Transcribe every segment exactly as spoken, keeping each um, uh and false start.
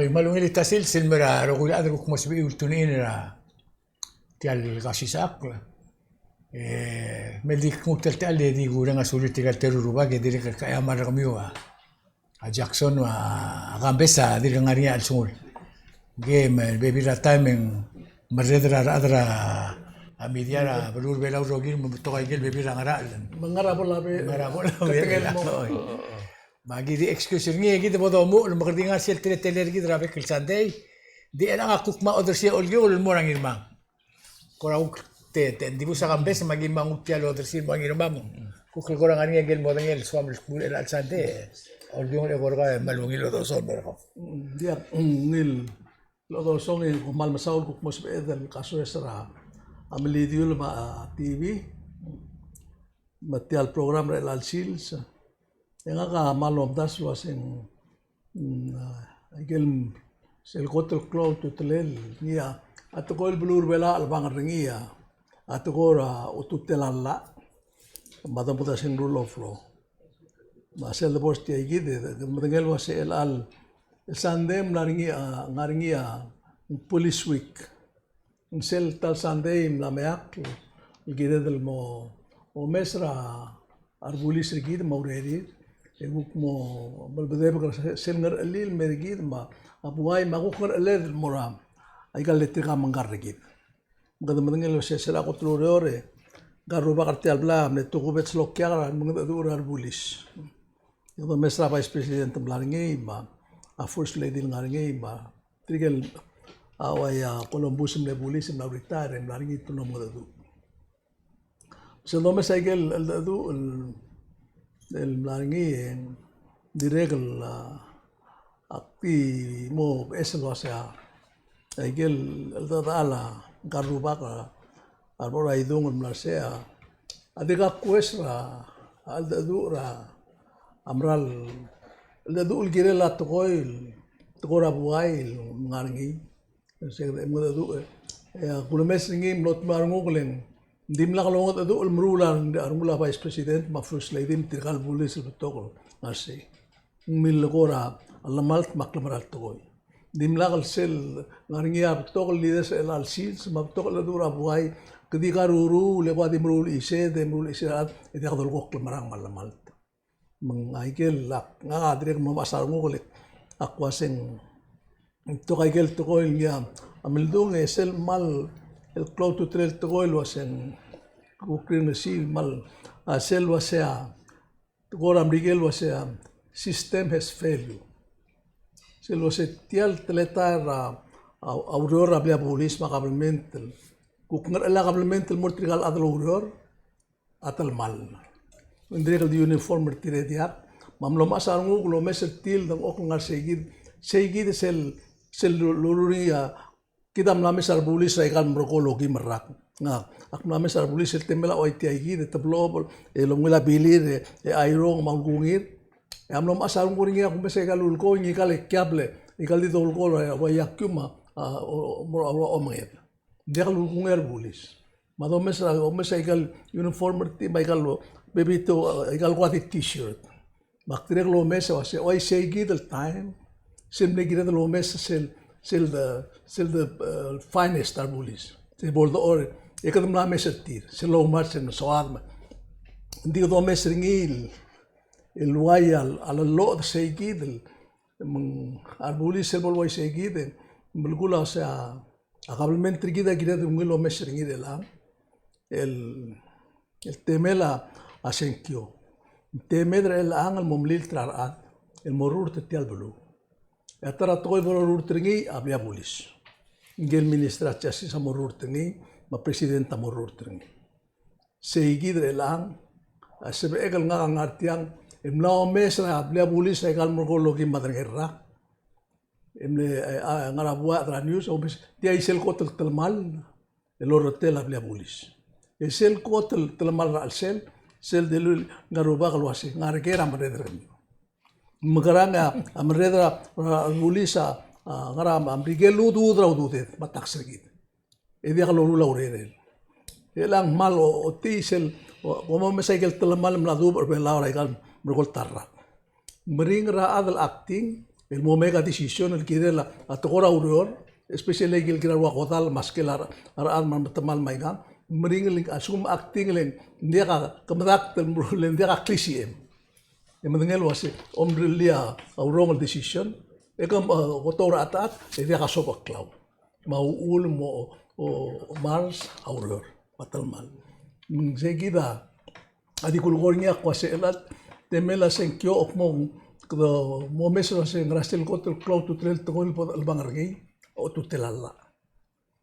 Me a ungil el ta sils el mo er a rokui el chad el kuk mo sebechir el tune in er tia el kausisechakl. E, me di kuk ta el techall e di kureng a sulir tirka el teru el rubak e dirrek el kaia me a rengmiu a a Jackson me a Kambes a dirk ngar er ngii a chelsengul. Ngii me a bebil er a taem e ng merreder a rechad er a media er a beluu er a Belau el rokir me ng betok a ikel bebil er a ngerachel. Me ng ngar er a bo el a be-, ngar er a bo el a be-, me aki di excuse er ngii e kid bo domuchel me kede ngar er sel teletelel er kid er a bek el Sunday. Di chelechang a kuk mo odersii a Olkiu el mo er a Ngirmang. Kora kuk te, te, dibus a Kambes me aki mo nguu tia el odersii el mo er a Ngirmang. Kuk el kora ngar er ngii a ikel modengei el soam el kmu er chelecha el Sunday. Olkiu e kora me a ungil el odosong er kau. Mm, diak, mm, ungil el odosong e kmal mesaul kuk mo sebeched el kasoes er a Melidiul me a T V me tia el program er chelecha el sils. E ngak a kmal omdasu el uaseng, mm, a, ikel sel kot el klou a ultutelel, ngii a tekoi el beluu er a Belau a chelebangel er ngii a tekoi er a ultutelel a llach me a domedasu el rule of law. Me sel debo er tia ikid e, e, medengei el uasei el chelecha el Sunday ng mla er ngii a, ngar er ngii a police week. Ng sel ta el Sunday ng mla meakl el kired el mo omes er a rebulis er kid me a urerir. E kuk mo melebedebek er sel ngerchelil el mer kid me a buai me a kuk ngercheled el mo er a ikal letrika me ng kar er kid. Me kede medengei el uasei sel kot el ureor e ngka el rubak er tia el blai a mle tokubets el okiak er a mengedecheduch er a rebulis. E domes er a Vice President el mla er ngii me a First Lady el ngar er ngii me tirke el, a, uai a Columbus el mle bulis el mla retire e mla er ngii el tulemengedecheduk. Se domes a ikel cheldecheduch el, el mla er ngii e ng dirrek el, a, ak di mo beches el uasei a ikel cheldechedechal a ngka el rubak a rebo er a idung el mla er sei a, a dirkak kues er a cheldecheduch er a a mera el cheldecheduch el kirel a tekoi, tekoi er a buai el ngar er ngii. Se kede mengedecheduch e, e a kulemes er ngii el mlo dmeu a renguk el ng dimlak longedecheduch el meruul a rengul a Vice President me a First Lady me tirka el bulis el betok el ngar er sei. Ng milekoi er a llemalt me a klemera el tekoi. Dimlak el sel ngar er ngii a betok el leaders er chelecha el sils me a betok el cheldecheduch er a buai, kede di karuruul e kuk di meruul a chised, e meruul a chised a rechad, e diak dolekoi a klemerang me a llemalt. Me ng a ikel ak, ngak a dirrek el mlo mechas a renguk el ak uaseng, ng betok a ikel tekoi el ngii a mildung e sel kmal el klou a ultutelel el tekoi el uaseng kuk rirelii el kmal, a, sel uasei a tekoi er a Merikel el uasei a system has failed you. Sel uasei tia el teletael er a, a, a ureor er a blil a bulis me a kabelment el kuk ngerchelel a kabelment el mo er tirka el chad el oureor a telemall. Ng dirrek el di uniform er tir e diak, me a mlo mechas a renguk el omes er tir el dengchokl el ngar er seikid, seikid sel, sel lulu er ngii a, kid a mla mes a rebulis er aika el merekong el okim el rak. Ngak, ak mla mes a rebulis el temel a uai tia ikid, e teblo, e lomungil a bilir, e, e airong me a ulkungir. E a mlo mechas a renguk er ngii a kumes aika el ulkong, ngika el kiable, aika el di dolekoi, e, uai a kiu me a, a, o, o, mo, o, omenged. Diak el ulkungel a rebulis. Me a domes er a, omes aika el uniform er tir, me aika el bebil er tir, aika el kuk di t-shirt. Me ak dirrek el omes el uasei, oi, seikid el taem, sel mle kired el omes sel, sel the, sel the, uh, finest er a rebulis. Sel bo ledechor, e kede mla mes er tir, sel loumars el mesoad me. Ng di kede omes er ngii el, el uai a, a leloched seikid el, me ng, a rebulis sel bo el uai seikid, e, belkul a uasei a, a kabelment er kid a kired el ungil omes er ngii er chelechang el, el temel a, a sengkio. Temed er chelechang el mo melilt er a rechad el mo rurt er tia el beluu. E a ta er a tekoi el bo lorurt er ngii a blil a bulis. Ngike el Minister er a Justice a mo rurt er ngii, me a President a mo rurt er ngii. Seikid er chelechang, a sebechek el ngak a ngar tiang, e mla omes er a blil a bulis aika el merekong el okim me a derengel rak. E mle, e, a, ngar er a buai er a news, omes, tia isel kot el telemall el orretel a blil a bulis. E sel kot el telemall er a chelsel, sel dilu ngka el rubak el uasei, ngar er ker a merreder er kemiu. Mekerang e a, a merreder er a, er a bulis a, a, ngar er a, a Merikel el uduud er a ududed, me a tax er kid. E diak loruul a urerel. E chelechang kmal o, otii sel, o, kom omes aike el telemall el mla duubech er Belau er aika el merekong el ta el rak. Meringel er a chad el acting, el mo make a decision el kirel a tekoi er a ureor, especially aike el kirel a rua kodall me a skel a rechad me a remetemall me a ikang, meringel a lsekum acting el ng diak a kemedakt el meruul e ng diak a klisiich. E medengei el uase, omrellii a wrong el decision, e ke, e, oto er a chetechat, e diak a sobeklau. Me a uchul me a, o, mars a ureor, me a telemall. Me ng sei kid a, a di kulekoi er ngii a kmo a se el chad, temel a sengkio a kmo, kede mo omes er a se ngera sel kot el klou a ultutelel tekoi el bo el bang er ngii, a ultutelel a llach.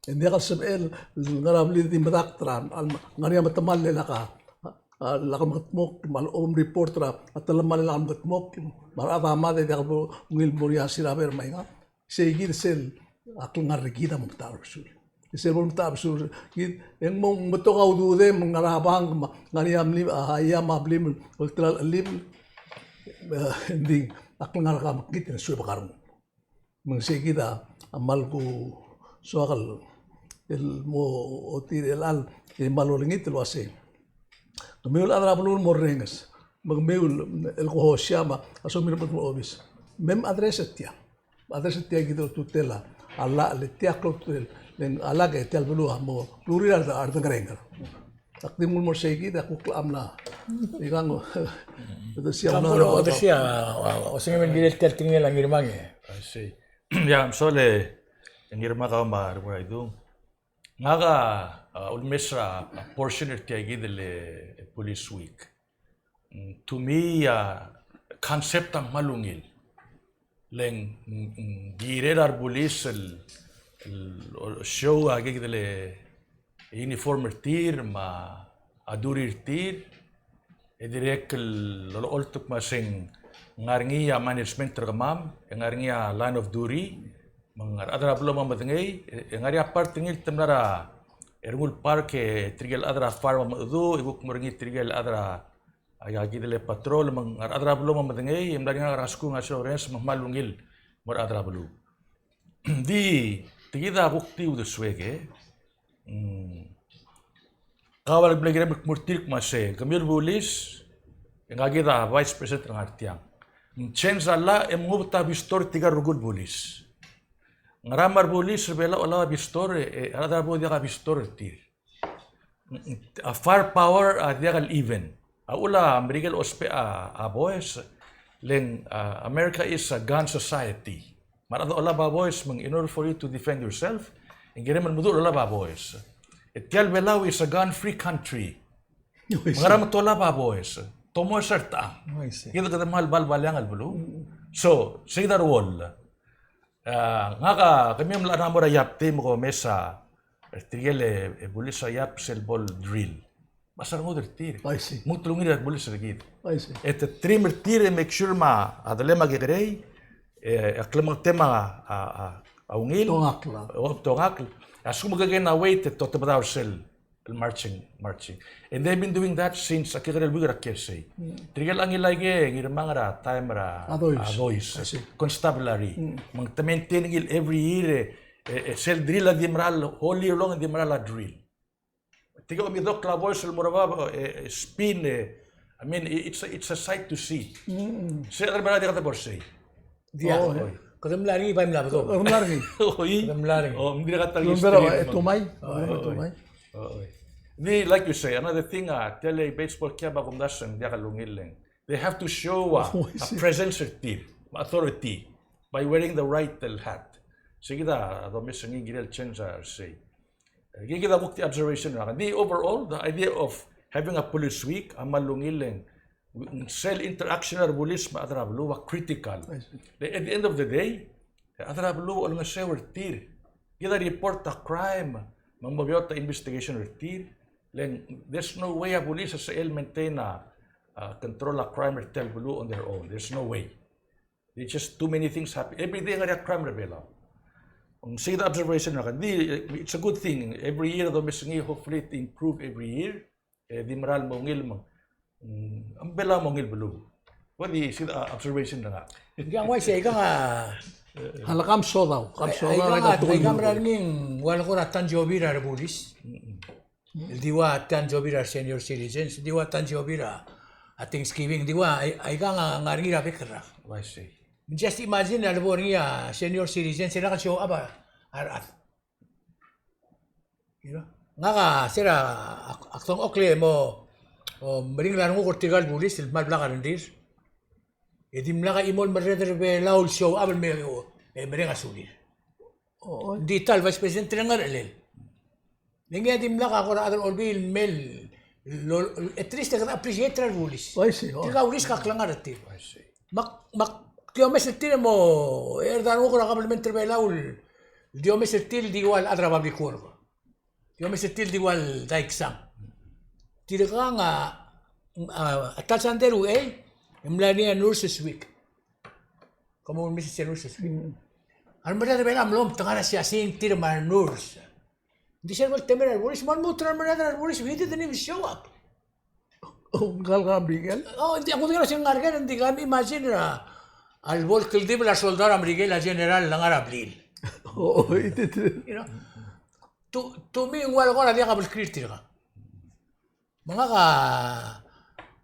E ng diak el sebechel el ngar er a blil di medakt er a, a, ngar er ngii a metemall e lak a, a, lak a mekedmokl, me a lechom report er a, a telemall e lak a mekedmokl, me a rechad a mad e diak bo ungil mo er ngii a siraber me a ikang. Sei kid sel a klengar er kid a mo metacherbesul. Sel bo metacherbesul kid, e ng mo ng betok a ududem el ngar er a bank, me a ngar er ngii a mlim, a, a, ia me a blim, olterau el chelibel, e, ng di a klengar er a mekngit e ng suebek a rengum. Me ng sei kid a kmal ku soak el mo otir el chal e kmal olengit el uasei, kemiu el chad er a beluu el mo rrenges, me kemiu el ko hosia me a somiu el mo obis, me mei address er tia. Address er tia kid el ultutelel a llach, le tia klou a ultutelel, le ng a llach e tia el beluu a mo klurir a rede-, a redengerenger. Ak di mla mo er sei kid, ak kuk mla. Ikang, o, o, o, o, o, osengem el kirel tia el tekingel a Ngirmang e. I see. Ia, I'm sorry, Ngirmang, kau me a Reverend Idung. Ngak a, a, ulemes er a, a, portion er tia kid el, e, Police Week. Mm, to me, a, concept a kmal ungil. Le ng, ng, ng kirel a rebulis el, el, o, show a kid el uniform er tir, me a duty er tir, e dirrek el olecholt el kmo se ng ngar er ngii a management er kemam, e ngar er ngii a line of duty, me ng a rechad er a beluu a mo medengei, e, e ngar er ngii a part er ngii el te mla er a Ernguul Park, e tirke el chad er a fire a mo mengedecheduch, e kuk mo er ngii tirke el chad er a Aika kid el patrol, me ng a rechad er a beluu a mo medengei, e mla er ngii a ngar er a skuul, ngar er a sel orrenges, me ng kmal ungil mo er a rechad er a beluu. Di, tia kid a kuk di uldesuek e. Mm. Kau a le mle kirem el kmo er tir el kmo se, kemiu el bulis, e ngak kid a vice president er a ngar tiang. Ng change a llach e mngubet a visitor er tirka el rokui el bulis. Ngera me a rebulis er a Belau a olab a visitor, e, e a rechad er a beluu a diak a visitor er tir. A firepower a diak el even. A uchul a Merikel a ousbech a, a boes, le ng, a, America is a gun society. Me a rechad a olab a boes, me ng in order for you to defend yourself, e ng kirem el meduch el olab a boes. E tia el Belau is a gun free country. Me ngera me te olab a boes, te mo er a techang. Kid a kede kmal balbaleang el beluu. So, sei kid a ruoll. A, ngak a, kemiu a mla mo er a Iaptei me kom omes a, e tirke el, e, bulis er a Iap sel bo el drill. Me a se a rengud er tir. I see. Me te lungil a bulis er kid. I see. E te trim er tir e make sure me a delem a kekerei, e, e klemengetem a, a, a ungil. Tongakl. O, tongakl. A lsekum ke kena weight e te otebedaol sel el marching, marching. And they've been doing that since a kekerei el buik er a K S A. Mm. Tirke el ngilai ke, Ngirmang, er a taem er a Adois. Adois. I see. Constabulary. Mm. Me ng te maintain er ngii el every year, e, e, e sel drill a di mera el, whole year long a di mera el drill. Tirke el omidokl a boes el mo er a bab, e, e, spin, e, I mean, i-, it's a, it's a sight to see. Mm. Se a mera el diak de bo er sei. Diak. Oh, e. Kede mla er ngii bai mla bedul. Kede mla er ngii. Oi. Kede mla er ngii. Oh, ng dirrek a ta el history. Remember, e, Tomai? Oh, remember Tomai? Oh, oi. Ni, like you say, another thing, a, tia el baseball cap a kumdasu e ng diak lungil e ng. They have to show, a, a presence er tir, authority, by wearing the right, el, hat. Sei kid a domes er ngii el kirel change er sei. Kid a kuk di observation er ngak. The overall, the idea of having a police week, a kmal ungil e ng sel interaction er a bulis me a rechad er a beluu a critical. I see. At the end of the day, a rechad er a beluu a olengeseu er tir. Kid a report a crime, me ng mo beot a investigation er tir. Le ng, there's no way a bulis a sebechel el maintain a, a control a crime er tia el beluu on their own. There's no way. There's just too many things happen. Every day e ngar er ngii a crime er a Belau. Ng sei kid a observation er ngak. Di, it's a good thing. Every year, domes er ngii, hopefully it improve every year. E di mera el mo ungil me ng, mm, a Belau a mo ungil beluu. Ua di sei kid a observation er ngak. Ng uaisei, aikang a, a le kam sodau, kam sodau, aikang a, aikang a mera er ngii ng ua le ko er a tanziobi er a rebulis. Mm-mm. El di ua tanziobi er a senior citizens, di ua tanziobi er a Thanksgiving, di ua, ai-, aikang a ngar er ngii er a bek el rak. Uaisei. Just imagine a lebo er ngii a senior citizen, se lak el show up a, a rechad. You know? Ngak a, se er a, ak, ak dengchokl e mo, o, meringel a renguk er tirka el bulis el kmal blak a rengrir. E dimlak a chimo el merreder er a Belau el show up el me, e mereng a sulir. Ng di ta el Vice President er a ngerchelel. Le ngii a dimlak a kora chad er a Olbiil el mei el, lo, at least e kede appreciate er a rebulis. Oi, sei, oi. Tirka a uriul a klengar er tir. Oi, sei. Me ak, me ak di omes er tir e mo, e a renguk er a kabelment er a Belau el di omes er tir el di ua el chad er a public work. Di omes er tir el di ua el daiksang. Tirkang a, a, a ta el sandei er a uchei, e mla er ngii a Nurses Week. Kmo mle mesa sel Nurses Week. Mm. A remerreder er a Belau a mlo omtengat er a siasing er tir me a renurse. Ng di sel bo el temel a rebulis, me a lmuut er a remerreder er a rebulis, he didn't even show up. Oh, ngka el ngar er a Merikel? Oh, ng di, a kuk di ngar er a Merikel, ng di kmal imagine er a, a lebo el kldibel a resoldau er a Merikel, a general el ngar er a blil. Oh, ite, ite. You know? To, to me, ng ua el kora diak a belkul er tirka. Me ngak a,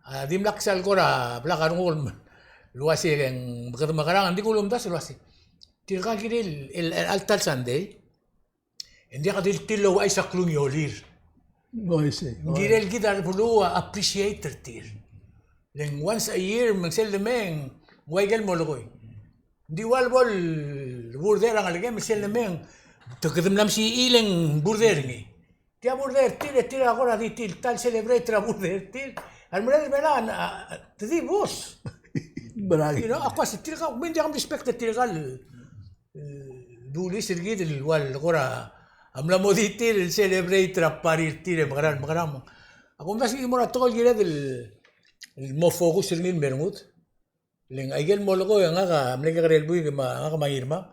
a dimlak sel kora blak a renguk el uase ng kede mekerang, ng di kulemdasu el uase. Tirka kirir el, el, el ta el sandei. E ng diak di le tir el ouchais a klungiolir. Oi, sei. Ng kirel kid a beluu a appreciate er tir. Le ng once a year me ng sel lemei e ng ua ikel molekoi. Ng di ua lebo el birthday er a ngelekem me ng sel lemei e te kede mla mesiich e ng birthday er ngii. Tia birthday er tir, e tir a kora di tir ta el celebrate er a birthday er tir. A remerreder er a Belau a, a, te di bus. Meral. You know, ak uase tirka, me ng diak a respect er tirka el, el bulis er kid el ua el kora a mla mo di tir el celebrate er a party er tir e mekerang, mekerang. Ak omdasu e ng mo er a tekoi el kired el, el mo focus er ngii el me rengud. Le ng aikel molekoi e ngak a mle kekerei el buik me a ngak me a Ngirmang.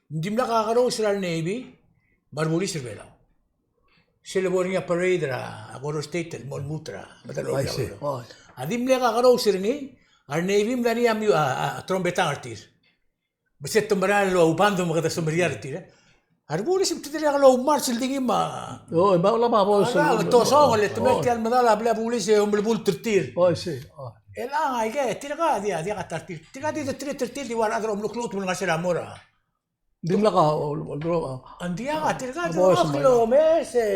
Ng dimlak a kakerous er a re Navy me a rebulis er a Belau. Sel lebo er ngii a parade er a Koror State el mo lmuut er a medal er a Belau. I see. Oh. A dimlak a kakerous er ngii, a re Navy a mla er ngii a, a, a trombeta er tir. Me se te mera el ouband me kede semeriar er tir, e. A rebulis me te dirrek el oumarch el di ngii me a. Oh, me a lemei a bo. A, tosong, le te mera el tia el medal a blil a bulis e omelebult er tir. Oh, I see. Oh. E le ng aike, tirka a di, a diak a ta er tir. Tirka di de treat er tir di ua rechad er a omelukluchut me ng ngar er sel mo er a. Dimlak a, o, o, o, a. Ng diak a, tirka a di bo, ua se el omes, e.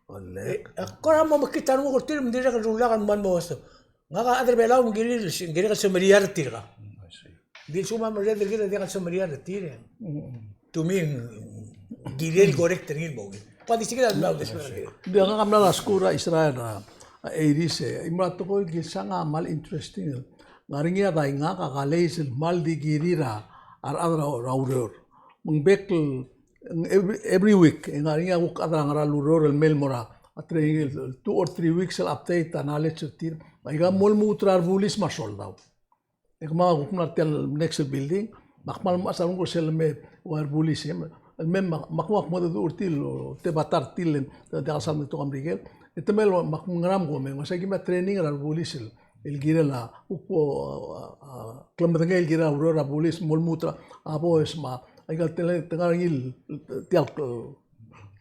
Olek. E, a kora mo mekngit a renguk er tir me ng dirrek el rullak el kmal mo oso. Ngak a chad er a Belau me ng kirir, ng kirek el semeriar er tirka. Mm, I see. Di lsekum a merreder er kid a diak el semeriar er tir, e. Mm. To me, ng kirel correct er ngii el mo ungil. Kua di sikid a mla uldesuek. Di ngak a mla er a skuul er a Israel er a, a, eighties, e. Ng mo er a tekoi el kilsang a kmal interesting. Ng ngar er ngii a daingak a college el kmal di kirir a rechad er a, er a ureor. Me ng bek el, every, every week, e ng ngar er ngii a kuk chad er a ngar er a ureor el mei el mo er a training el two or three weeks el update a knowledge er tir. Me aika mo lmuut er a rebulis me a resoldau. E kemam a kuk mla er tia el next building, me ak kmal mechas a renguk er sel lemei ua rebulis, e, el mei me ak, me ak mo dedu er tir el, te bata er tir el, te, te diak el sal me te ko er a Merikel. E te mei me ak ngerang me kom mei, me se aki mei a training er a rebulis el, el kirel a, kuk bo, a, a, klemedengei el kirel a ureor er a bulis, mo lmuut er a, a boes me a, aika el te, te ngar er ngii el, tia el,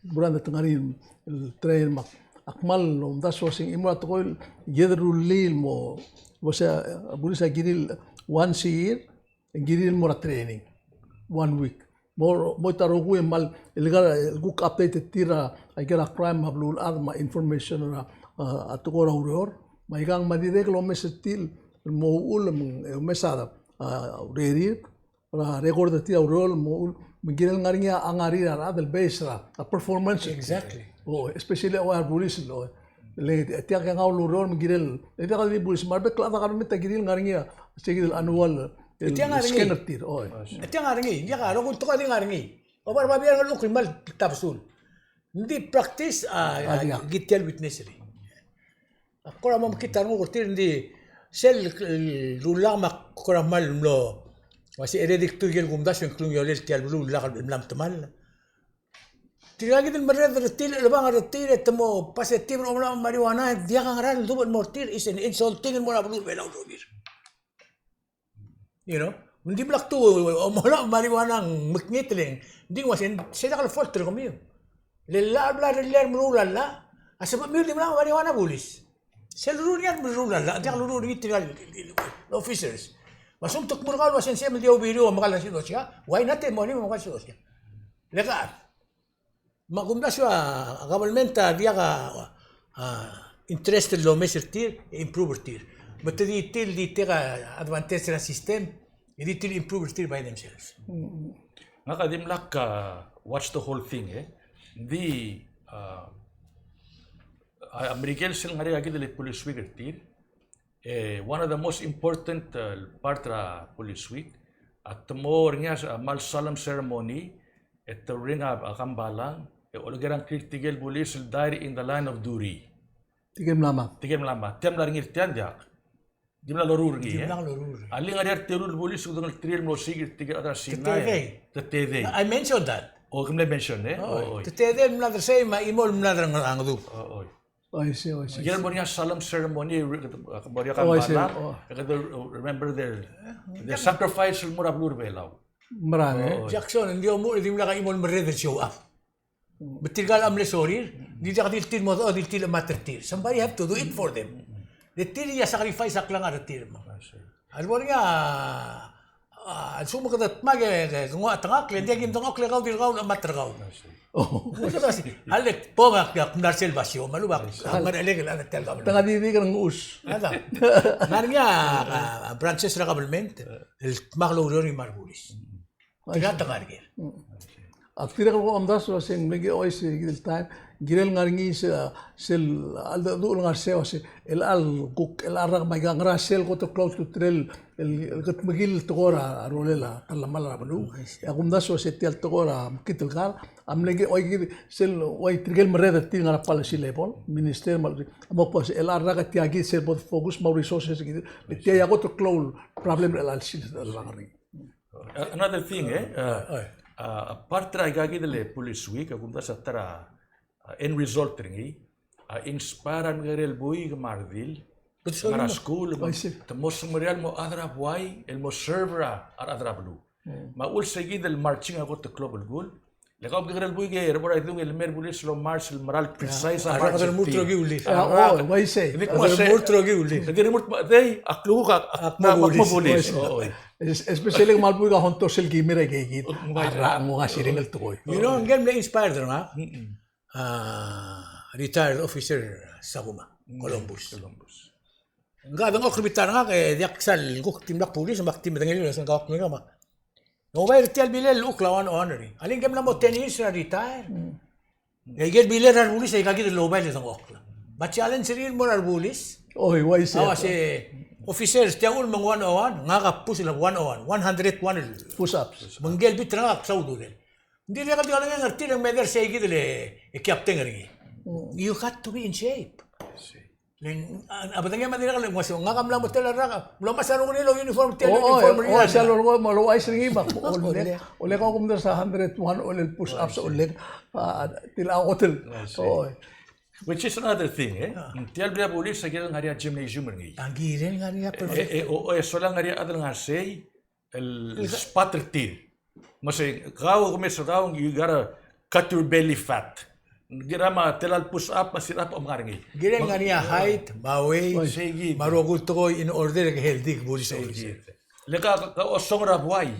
Burang e te ngar er ngii el train me ak, ak kmal omdasu el uasei ng mo er a tekoi el, kede rullii el mo, uasei, a, bulis a kirir el once a year, e ng kirir el mo er a training, one week. Mo, mo ta rokui e kmal, el kuk update er tir a, aike el crime me a beluulechad me a information er a, a, a tekoi er a ureor. Me aikang me a dirrek el omes er tir el mo uchul me ng, e, omes a, a, urerir, er a record er tir a ureor, mo, me ng kirel ngar er ngii a ngar er a rechad el base er a, a performance. Exactly. O, especially a ua rebulis el, o, le, tia kengau el ureor me ng kirel, e tia kede di bulis, me a rebek el chad er a government a kirir el ngar er ngii a, se kid el annual, el scan er tir, o. Tia ngar er ngii, tia ngar er ngii, tia ngar er ngii. Oba er a babier a ngalek el kmal tabesul. Ng di practice a, a, a, diak. Kid tia el witness er ngii. Ak kora mo mekngit a renguk er tir, ng di sel, el, rullak me ak kora kmal mlo, uasei, heredik er tir el kumdasu e ng klungiolel tia el beluu el lak el mla metemall. Tirka kid el merreder er tir, el chelebangel er tir, e te mo positive er a omelab a marijuana, e diak a ngera el dubech el mo er tir, is an insulting el mo er a beluu er a Belau el rokir. You know? Ng dimlak tu, omelab a marijuana ng mekngit el, ng di ng uasei, se diak el fault er kemiu. Le llach el bla lerellii a remeruul a llach, a sebechemiu el dimlak a marijuana a bulis. Sel leruul er ngii a remeruul a llach, diak leruul er ngii tirka el, el, el, el officers. Me a lsekum te kmo er kau el uasei ng sebechem el di oubiriu a mekall er a sidosia, why not e mo er ngii me mekall er a sidosia? Le ka Me a kumdasu a government a diak a, a interest el lomes er tir, e improve er tir. Me te di tir, di take advantage er a system, e di tir improve er tir by themselves. Ngak a dimlak a watch the whole thing, e. Di, a, a, a Merikel sel ngar er ngii a kid el police week er tir, e, one of the most important, uh, part er a police week, a te mo er ngii a, a kmal solemn ceremony, e te ring a, a kambalang, e oleker a ngklir tirke el bulis el died in the line of duty. Tirke el mla mad. Tirke el mla mad. Tia mla er ngii er tiang diak. Di mla loruul er ngii, e? Di mla loruul er ngii. A le ngar er ngii a reteru el bulis, kede ngelterir el mlo siik er tirke el chad er a Sinai. Te tedei. Te tedei. I mentioned that. O, ke mle mention, e? O, o, oi. Te tedei el mlad er sei me a chimo el mlad er a Ngedub. O, oi. Oi, sei, oi, sei. Kede mo er ngii a solemn ceremony, re-, kede mo er ngii a kambalang, kede remember their, their sacrifice el mo er a beluu er a Belau. Mera, e? Oi. Jackson, ng di omuchel e dimlak a chimo el merreder el show up. Me tirka el mle sorir, di diak di le tir mo, di le tir el chemat er tir. Somebody have to do it for them. Le tir a sacrifice a klengar er tir, me a lebo er ngii a, a, a lsekum kede dmak e, e, ke nguu a tengakl, e ng diak kim dengchokl e kau di le kau el chemat er kau. O. A le kbong a, a kmla er sel basio, me a lebo a, a ngar er a elek el chad er tia el government. Te ngar er ngii a, a, a branches er a government, el dmak el oureor er ngii me a rebulis. Tirka te ngar er ker. Ak dirrek el omdasu el uasei ng mle ngii a choice er kid el taem, kirel ngar er ngii se, sel, a ldu-, ldu-, ngar er sei uasei, el chelecha el kuk, el chelecha el rak me aika ngera sel kot el klou a ultutelel, el, el kutmeklii el tekoi er a rolel a telemall er a beluu. E ak omdasu el uasei tia el tekoi er a mekngit el kar a mle ngii a choice er kid sel, uai tirke el merreder er tir ngar er a policy level, minister me a, a mo kmo uasei, el chelecha el rak e tia kid sel bo de focus me a resources er kid, le tia a kot el klou el problem er chelecha el sils el ngar er ngii. Uh, another thing, e, uh, uh, part er aika kid el police week, a kumdasu a ta er a, uh, end result er ngii, a inspire a remekekerei el buik me a redil, ngar er a skuul, te mo semeriar el mo chad er a buai, el mo serve er a rechad er a beluu. Me a uchul sei kid el marching a kot el klou el belkul, le kau mekekerei el buik e, er a bo er a idung el mei er a bulis el omarch el mera el precise a march. A rechad el mo er a teruich el bulis. A, o, uaisei. Di mo er a teruich el bulis. Di mo er a teruich el bulis. Ak mo bulis. O, o. Es-, especially kmal buik a honto sel kimir a ikakid. A rechad a nguu a sireng el tekoi. You know, ngike el mle inspired er ngak. A retired officer Sakuma, Columbus. Columbus. Ngak a dengchokl er a bita er ngak, e diak sal kuk dimlak bulis, me ak di medengei el uasei ng kau ak ngii me a Ng oba er tia el bilel el uchul a one oh one er ngii. A le ngike el mla mo ten years er a retire. E aike el bilel er a rebulis a ikakid el oba el dengchokl. Me a challenge er ngii el mo er a rebulis. Oi, uaisei. A uase officers, tia uchul me ng one oh one, ngak a push el one oh one, one hundred one el push-ups. Me ngike el bita er ngak a klou a ududel. Ng dirrek el di olengei er tir e ng meder sei kid el, e, captain er ngii. You got to be in shape. Le ng, a, a bedengem a dirrek el uase, ngak a mla mo tela el rak, mlo mas a rokui el uniform, tia el uniform er ngii. O, sel lolekoi, me a louchais er ngii me a, o le, o le kau kumdasu a hundred one, o le push-ups, o le, a, tia el hotel. Which is another thing, e? Tia el blil a bulis a kirel ngar er ngii a gymnasium er ngii. A kirel ngar er ngii a perfect. E, e, o, o, e sola ngar er ngii a chad el ngar sei, el spot er tir. Me sei, kau, kemiu sei kau, you gotta cut your belly fat. Ng kirel me a tela el push-up, me a sit-up, me ng ngar er ngii. Kirel ngar er ngii a height, me a weight, me a rokui el tekoi in order e ke healthy ke bulis. Le ka, ka, ka osong er a buai.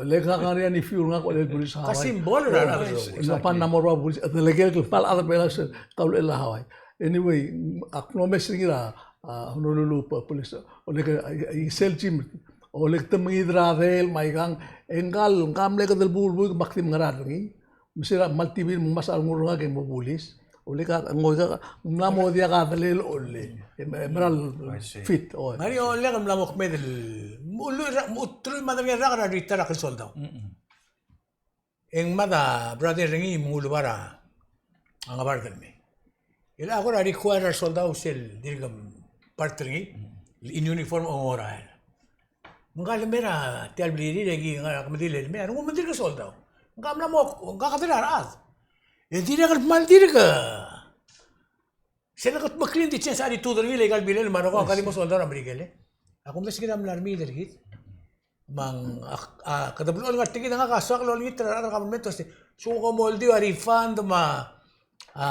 Le ka ngar er ngii a nephew er ngak a olel bulis er a Hawaii. Ka symbol er a, exactly. Ng pan a mo er a bulis, e telekel kmal chad er a Belau sel, ka olel a Hawaii. Anyway, ak mlo mes er ngii er a, a, Honolulu po-, police. Olek, a, a, sel gym, olek te mengid er a del, me aikang, e ngkal, ngkal mle kede el buil buik me ak di mengera er ngii. Me se er a kmal tibir me ng mesa a rengul er ngak e mo bulis. Olek a, ngoi ka, ng mla mo diak a delel, olek. E, e mera el fit, oi. Ngar er ngii a olek el mla mo kmeed el, mo, mo, mo, teruich me a tang el rak er a retire a kuk soldau. E ng mad a brother er ngii me ng uleba er a ngebard el mei. E le a kora require er a resoldau sel dirk part er ngii, in uniform a ongorael. Me ngka el mei er tia el blirir e ki ngar er a kmedil el mei, a rengum me ng dirk soldau. Ngka mla mo, ngka kede er a rechad. E dirrek el kmal dirk Sel kutmeklii ng di change a attitude er ngii el aika el bilel me a rokui a ka di mo soldau er a Merikel, e. A kumdasu e kid a mla remiid er kid. Me ng, a, a, kede blechoel ngar tia kid, ngak a soak el olengit er a rechad er a kabelment el uase, se kom oldiu a refund me a, a,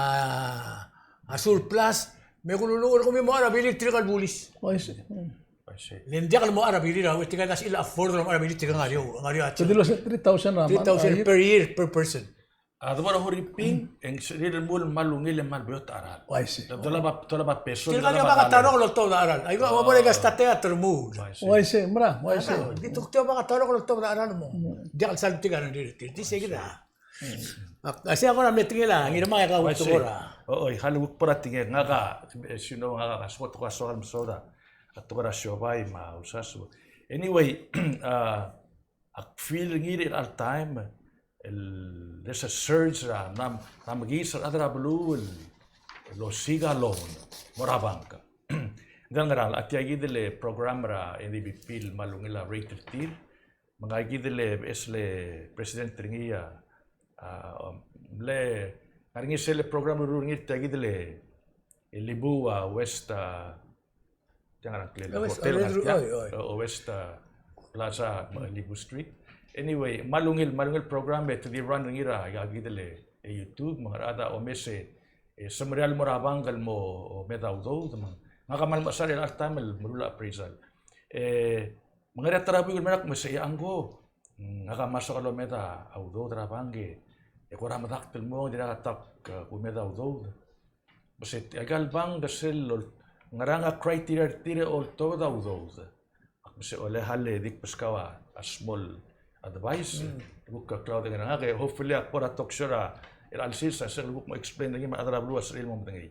a surplus, me kululuuch er kemiu mo er a bilir tirka el bulis. Oh, I see. Hmm. Le ng diak el mo er a birir a, tirka el afford el mo er a birir tirka el ngar er eou, ngar er eou a. Te di el three thousand a month, three thousand per year per person. A debo er a Huriping, e ng sebechir el mo el kmal ungil e kmal beot a cheral. Uaisei. Dolab a, dolab a peso. Tirka el diak a bak a ta el rokui el oltobed a cheral. Aika, a bo er a ika state a termul. Uaisei, mera, uaisei. Di tuk tia bak a ta el rokui el oltobed a cheral mo. Diak el sal tirka el rengrir. Di sei kid a. Ak, a sei a kora mle tekingel a Ngirmang e kau a tekoi er a. Oi, hal kuk bo er a tekingek, ngak a, as you know, ngak a soak, soak el mesaod a tekoi er a siobai me a ulsaseb. Anyway, a, ak feel er ngii er chelecha el taem el there's a surge er a, ng mla, ng mla mekiis a rechad er a beluu el, el osiik a loan mo er a bank. Ng di ngerang, a tia kid el program er a N D B P el kmal ungil a rate er tir, me ngka kid el, e, beches el president er ngii a, a, mle ngar er ngii sel program el ruul er ngii er tia kid el, e, Libu a West, a, tia ngerang, West, hotel, oi, oi. O, West, a, Plaza, me a Libu Street. Anyway, kmal ungil, kmal ungil program e te di run er ngii er a, ika kid el, e, YouTube, me ng ngar er a chad a omes e, e, semeriar el mo er a bank el mo, o, omed a udoud, me ng, ngak a kmal mechesang er chelecha el taem el meruul a appraisal. E, me ng ngar er ngii a ta er a buik el mei er ngak me sei a ngko. Ngak a masech el omed a udoud er a bank e, e kora medakt el mong, dirkak a ta, e, kumed a udoud. Me sei, aika el bank a sel, ngerang a criteria er tir e oltobed a udoud. Me sei, ole hal e di kbeskau a small advice. Kuk a Claude, ngerang, ngak e hopefully ak bo er a talk show er a, er a chelecha el sils a sel kuk mo explain er ngii me a rechad er a beluu a sebechir el mo medengei.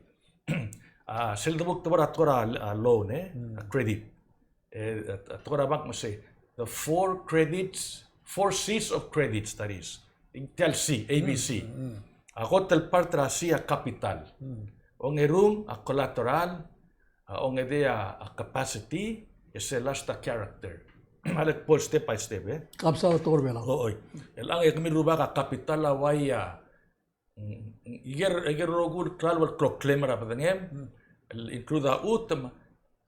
A, sel debuk te bo er a tekoi er a, a loan, e, a credit. E, a, a tekoi er a bank me sei, the four credits, four C's of credits, that is. Tia el C, A B C. A kot el part er a C a capital. Ongerung a collateral, a ongedei a, a capacity, e sel last a character. A le bo el step by step, e. Kapsal a tekoi er a Belau. O, oi. Chelechang e kemiu el rubak a capital a uai a, mm, ikel, ikel rokui el klalo el kloklem er a bedengem, el include a chutem,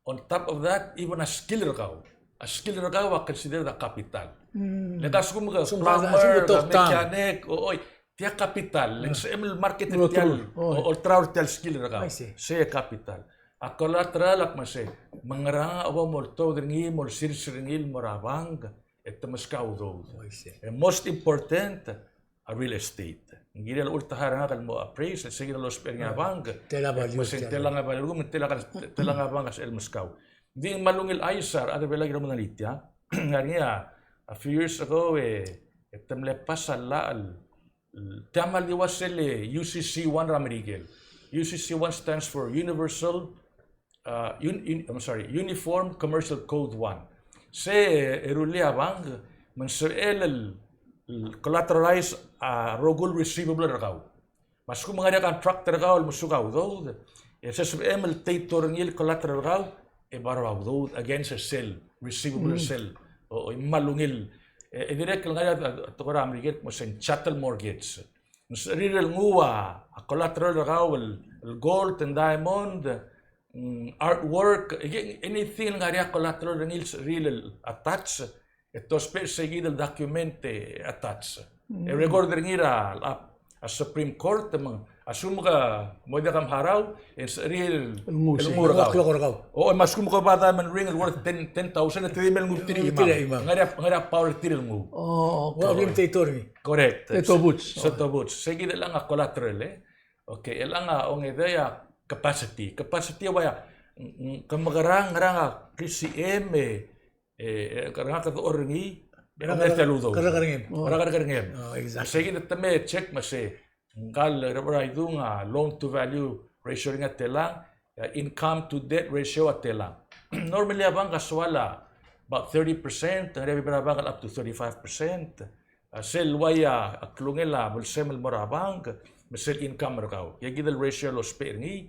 on top of that, even a skill er kau. A skill er kau a considered a capital. Le ka lsekum ke plumber, ke mechanic, o, oi, tia capital, le ng sebechem el market er tia el, o, olterau er tia el skill er kau. Sei capital. A collateral a kmo sei, me ngerang a bo moltobed er ngii, molsirsir er ngii el mo er a bank, e te meskau a udoud. E most important, a real estate. Ng kirel a ultahar er ngak el mo appraise, e sei kid el lousbech er ngii a bank. Tela value, me sei, tela a value, me tela, tela a bank a sebechel el meskau. Ng di ng kmal ungil chais a rechad er a Belau el kirel el medengei tia. Ngar er ngii a, a few years ago, e, e te mle pass a llach el, tia kmal di ua sel U C C one er a Merikel. U C C one stands for Universal, uh, un-, un-, I'm sorry, Uniform Commercial Code one. Se, e, rullii a bank, me ng sebechel el, el collateralize a rokui el receivable er kau. Me a lsekum ng ngar er ngii a contract er kau el mesuk a udoud, e se sebechem el title er ngii el collateral er kau, e borrow a udoud against sel receivable, sel, o, o, kmal ungil, e, e dirrek el ngar er ngii a, a, tekoi er a Merikel el kmo sei chattel mortgage. Ng sebechir el nguu a, a collateral er kau el, el gold and diamond, mm, artwork, e, anything el ngar er ngii a collateral er ngii el sebechir el attach, e te ousbech er sei kid el document e attach. E record er ngii er a, a, a Supreme Court, me ng, a lsekum ke mo diak a mharau, e ng sebechir el nguu, el nguu er kau. O, me a lsekum ke oba diamond ring el worth ten, ten thousand, e te di mei el nguu er tir a chimam. Ng ngar er ngii a, ngar er ngii a power er tir el nguu. O, okay. Ua, title er ngii. Correct. Set of books. Set of books. Sei kid el chelechang a collateral, e. Okay, el chelechang a ongedei a capacity. Capacity a ua ia, ng, ng, ke mekerang, ngerang a klisichim, e, e, e, ngerang a kede orrenges, e, ngerang a kede orrenges. Ngerang a kede orrenges. O, exactly. Sei kid e te me check me sei, ngkal, er a idung a loan to value ratio er ngii a telang, e, income to debt ratio a telang. Normally a bank a soal a about thirty percent, ngar er ngii a bebil er a bank el up to thirty-five percent. A sel ua ia a klungel a blsem el mo er a bank, me sel income er kau. Ia kid el ratio el ousbech er ngii,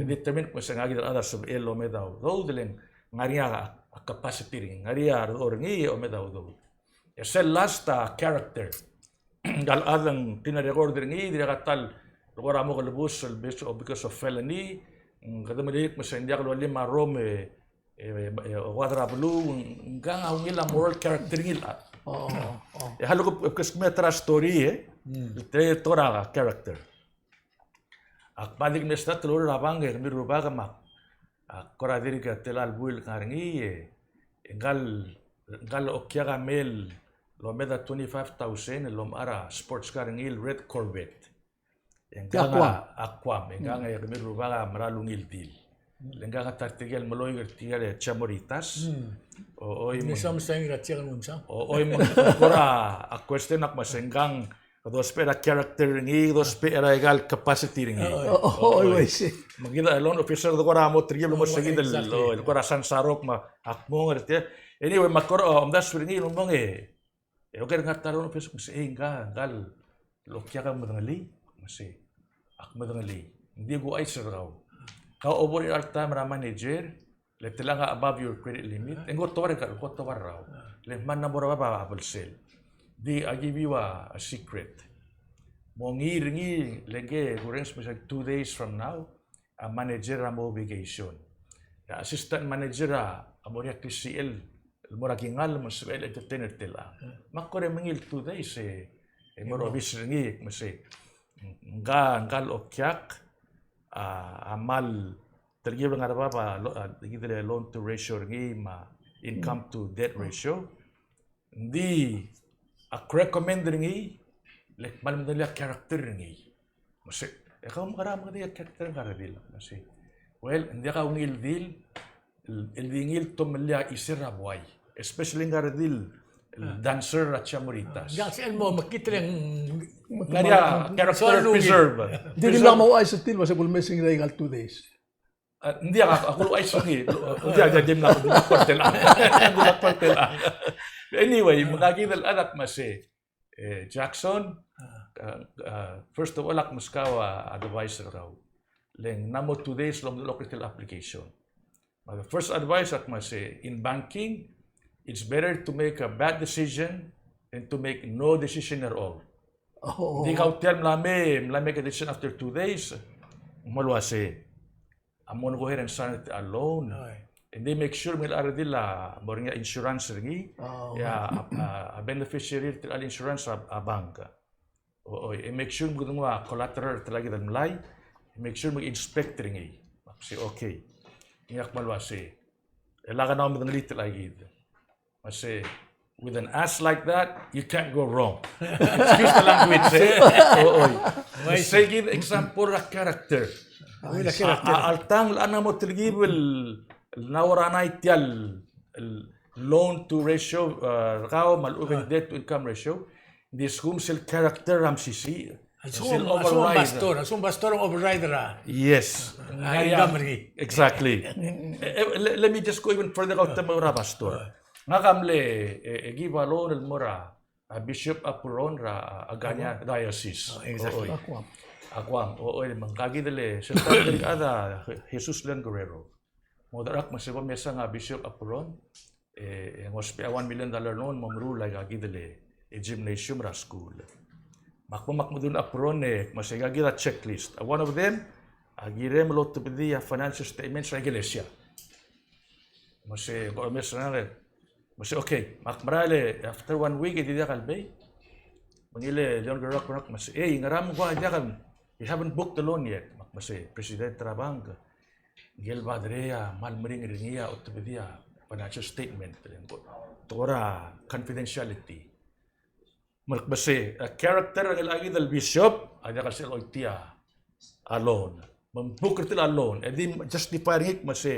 e determine me se ngkakid el chad a sebechel el omed a udoud, le ng ngar er ngii a, a capacity er ngii, ngar er ngii a redechor er ngii e omed a udoud. E sel last a character. Ngkal chad ng di record er ngii, dirrek a ta el kora mo kelebus el because of, because of felony, ng kede melilt me se ng diak lolim a rrom e, e, e, e, oad er a beluu, ng, ngkang a ungil a moral character er ngii el chad. O, o, o. E a leko, e, keskemiu a ta er a story, e. Mm. El tekoi er a character. Ak mla di mle start el oureor er a bank, e kemiu el rubak me ak, ak kora dirk tela el buil el ngar er ngii, e. E ngkal, ngkal okiak a mei el omed a twenty-five thousand el omechar a sports car er ngii el red Corvette. E ngkang a Aquam. Aquam, e ngkang e kemiu el rubak a mera el ungil deal. Le ngkang a ta er tirke el meloik er tirke el Chamorritas. O, oi, me ng, o, oi, me ng kora a question a kmo se ngkang kede ousbech er a character er ngii, kede ousbech er a ikal capacity er ngii. O, o, o, oi, oi. Me kid a loan officer de kora mo telkib el mo se kid el, exactly, o, el kora sansarok me ak mong er tia. Anyway, me ak kora, o, omdasu er ngii el mong e, e oker er ngii a ta el loan officer me se, e, ngka, ngkal okiak a medengelii, me se, ak medengelii. Ng di kuchais er kau. Kau over er a all time er a manager, le te locha above your credit limit, e ng ko tobed er kau, ko tobed er kau. Le ng kmal mo er a bab a belsel. Di, I give you a, a secret. Mo ngii er ngii, le ngke e kurrenges me se two days from now, a manager a mo vacation. A assistant manager a, a mo er ngii a klisichel el mo er a kingall me ng sebechel el entertain er tia el chad. Me ak kora mengiil el two days e, e mo er a obis er ngii, me se, ngka, ngkal okiak a, a kmal telkib el ngar er a bab a, lo-, a, kid el loan to ratio er ngii me a income to debt ratio. Ng di ak recommend er ngii, le kmal medengelii a character er ngii. Me se, e kau me kora medengelii a character er ngka el redil, me se. Well, ng diak a ungil deal, el, el di ngii el tomellii a chisel er a buai. Especially ngka el redil, el dancer er a Chamorritas. Ng diak sel mo mekngit el ng, ngar er ngii a character preserve. Di dimlak mo ouchais er tir, me se bo lemesingd er a ikal two days. A, ng diak, ak, ak uluuchais er ngii. Ng diak, diak, dimlak, dimlak kora tela. Dimlak kora tela. Anyway, me ngka kid el chad a kmo se, e, Jackson, a, a, first of all, ak meskau a advice er kau. Le ng mla mo two days el omdechelii tia el application. Me a the first advice a kmo se, in banking, it's better to make a bad decision than to make no decision at all. O. Ng di kau tia el mla me, mla make a decision after two days, me ng uase, I'm gonna go ahead and sign a loan. Oi. And they make sure me ng di el mo er ngii a insurance er ngii. O. E a, a, a beneficiary er tia el insurance a, a bank. O, oi, e make sure me kede nguu a collateral er tia kid el mlai. E make sure me inspect er ngii. Me ak se, okay. Ngii ak kmal uase, e lak a kau medengelii tia kid. Me se, with an ass like that, you can't go wrong. Excuse the language, e. O, oi. Me se kid example er a character. A, a, alta ng locha mo telkib el, el ngar er ngii tia el, el loan to ratio, e, er kau, me a lechub e ng debt to income ratio. Ng di lsekum sel character a mesisiich, a lsekum, sel override. A lsekum pastor, a lsekum pastor a override er a. Yes. A, a, income er ngii. Exactly. E, e, le-, let me just go even further, kau te mo er a pastor. Ngak a mle, e, e, give a loan el mo er a, a Bishop Apuron er a, a Agana Diocese. O, exactly. Oi. A Guam. A Guam. O, oi, me ngka kid el, sel ta el chad a Jesus Leon Guerrero. Mo dechor ak me se bo mesang a Bishop Apuron, e, e ng ousbech a one million dollar loan mo meruul a ika kid el, e, gymnasium er a skuul. Me ak bo me ak medung er a Apuron e, me se ika kid a checklist. A one of them, a kirem el otebedii a financial statements er a ikelesia. Me se, bo mes er ngak e, me se, okay, me ak merael e, after one week e di diak el mei. Me ngii el Leon Guerrero a kmo er ngak me se, ei, ngera me ng ua diak el, you haven't booked the loan yet. Me ak me se, President er a bank, ngike el padre a kmal meringel er ngii a otebedii a financial statement, te kora confidentiality. Me ak me se, a character er ngii el bishop a diak el sel oitii a loan. Me ng book er tir a loan. E di justify er ngii me se,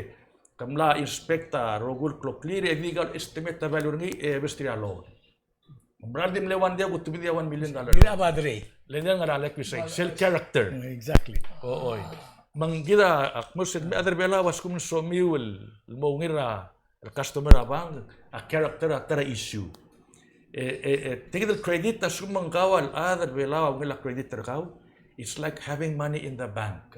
ke mla inspect a rokui el kloklir, e di kau el estimate a value er ngii, e obes er tir a loan. Me ng mera el di mle one day kutebedii a one million dollar. Ngii a padre. Le di ngar er a lek isei, sel character. Exactly. O, oi. Me ng kid a, ak mo se el mei a chad er a Belau a lsekum ng somiu el, el mo ungil er a, el customer er a bank, a character a ta er a issue. E, e, e, tia kid el credit a lsekum ng kau a chad er a Belau a ungil a credit er kau, it's like having money in the bank.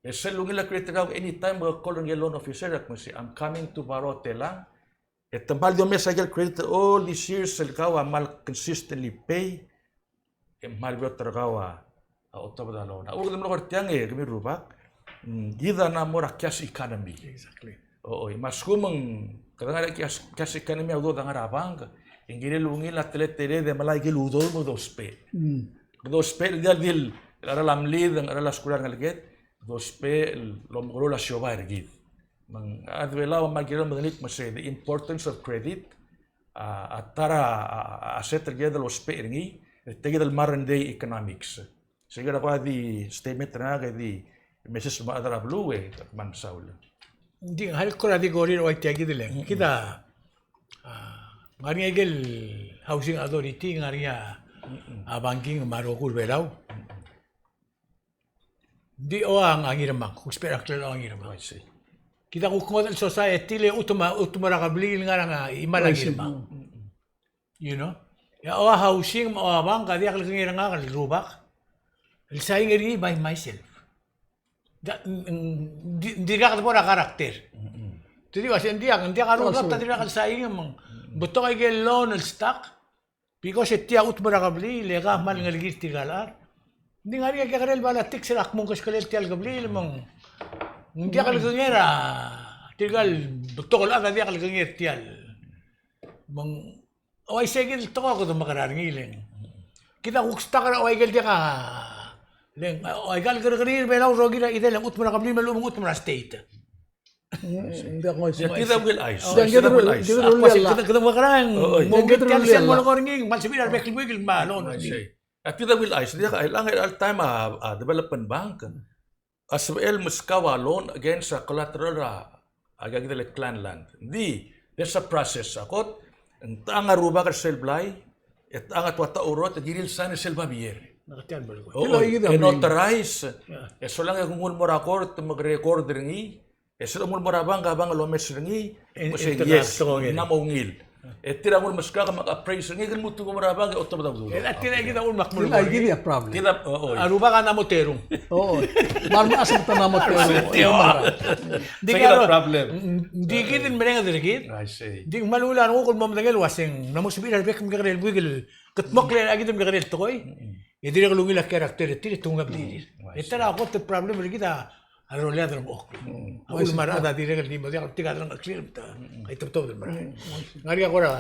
E sel ungil a credit er kau, anytime ke call er ngii el loan officer, ak mo se, I'm coming to borrow telang, e te kmal di omes a ikel credit er all these years el kau a kmal consistently pay, e kmal beot er kau a otobed a loan. A uchul me ng kora tiang e kemiu el rubak, mm, kid a mla mo er a cash economy. Exactly. O, oi, me a lsekum ng kede ngar er a cash, cash economy a udoud a ngar er a bank, e ng kirel ungil a teleteled e melai a ikel udoud me kede ousbech. Mm. Kede ousbech el diak di el cheral a mlid, cheral a skuul a rengeleked, kede ousbech el omekeroul a siobai er kid. Me ng a Belau a mle kirel el medengelii el kmo se the importance of credit, a, a ta er a, a, a asset el kired el ousbech er ngii, er tia kid el modern day economics. Se kid a kuk di statement er ngak e di message me a rechad er a beluu e, kmal mesaul. Ng di, ng kora di korir ua tia kid el, kid a, a, ngar er ngii a ikel housing authority, ngar er ngii a, a banking me a rokui er a Belau. Ng di ua a Ngirmang, kuk ousbech er a ngklel a Ngirmang. I see. Kid a kuk ngodech el society le chutem, chutem er a kebliil el ngar er a chimal a Ngirmang. You know? E a ua housing me a ua bank a diak lekengei er ngak el rubak el sain er ngii by myself. Ng di, ng di, ng dirkak debo er a character. Te di ua se ng diak, ng diak a rubak, te dirkak el sain me ng betok a ikel loan el stock. Because e tia chutem er a kebliil e ke kmal ngelekir tirka el chad. Ng di ngar er ngii a kekerei el politics er a kmo ng keskelel tia el kebliil me ng, ng diak lekengei er a tirka el betok el chad a diak lekengei er tia el. Me ng uaisei kid el tekoi a kede mekerang er ngii le ng. Kid a kuk stuck er a ua ikel diak a, le ng, ua ikal kerrekeriil er a Belau el rokir a chidel e ng chutem er a kebliil me a lechub e ng chutem er a state. Mm, ng diak, ng uaisei. Tia kid a ungil chais. Tia kid a ungil chais. Kede, kede mekerang, oi, oi, mo ungil tia el sel mo lekor ngii, me ng sebechir a rebek el buik el mo loan er ngii. Tia kid a ungil chais. Diak, a chelechang er a all time a, a development bank a sebechel el meskau a loan against a collateral er a, a ikakid el clan land. Ng di, there's a process. A kot, ng techang a rubak er sel blai, e techang a tua ta urot, e kirir el sign er sel babier. Oi, e notarize, e solang e kuk nguu el mo er a court, me ke record er ngii, e sel kuk nguu el mo er a bank, a bank el omes er ngii, e, me se yes, ng mo ungil. E tir a nguu el meskak me a appraise er ngii, ke lmuut el mo er a bank, e otobed a udoud. E tir a kid a uchul me ak mo er ngii. Kid a problem. Kid a, o, o. A rubak a ng mo terung. O, o. Me a lmechas a ta ng mo terung. Ng di kid a problem. Ng di kid el merenged er kid. I see. Ng di kmal ungil a renguk el mo medengei el uaseng, ng mo sebechir a rebek me kekerei el buik el, kedmokl er a kid me kekerei el tekoi. E dirrek el ungil a character er tir e te ungil a blirir. E ta er a kot el problem er kid a rolel a delengchokl. A uchul me a rechad a dirrek el di mo diak, tirka a delengcheklir me te, a itebetobed el merael. Ng ngar er ngii a kora.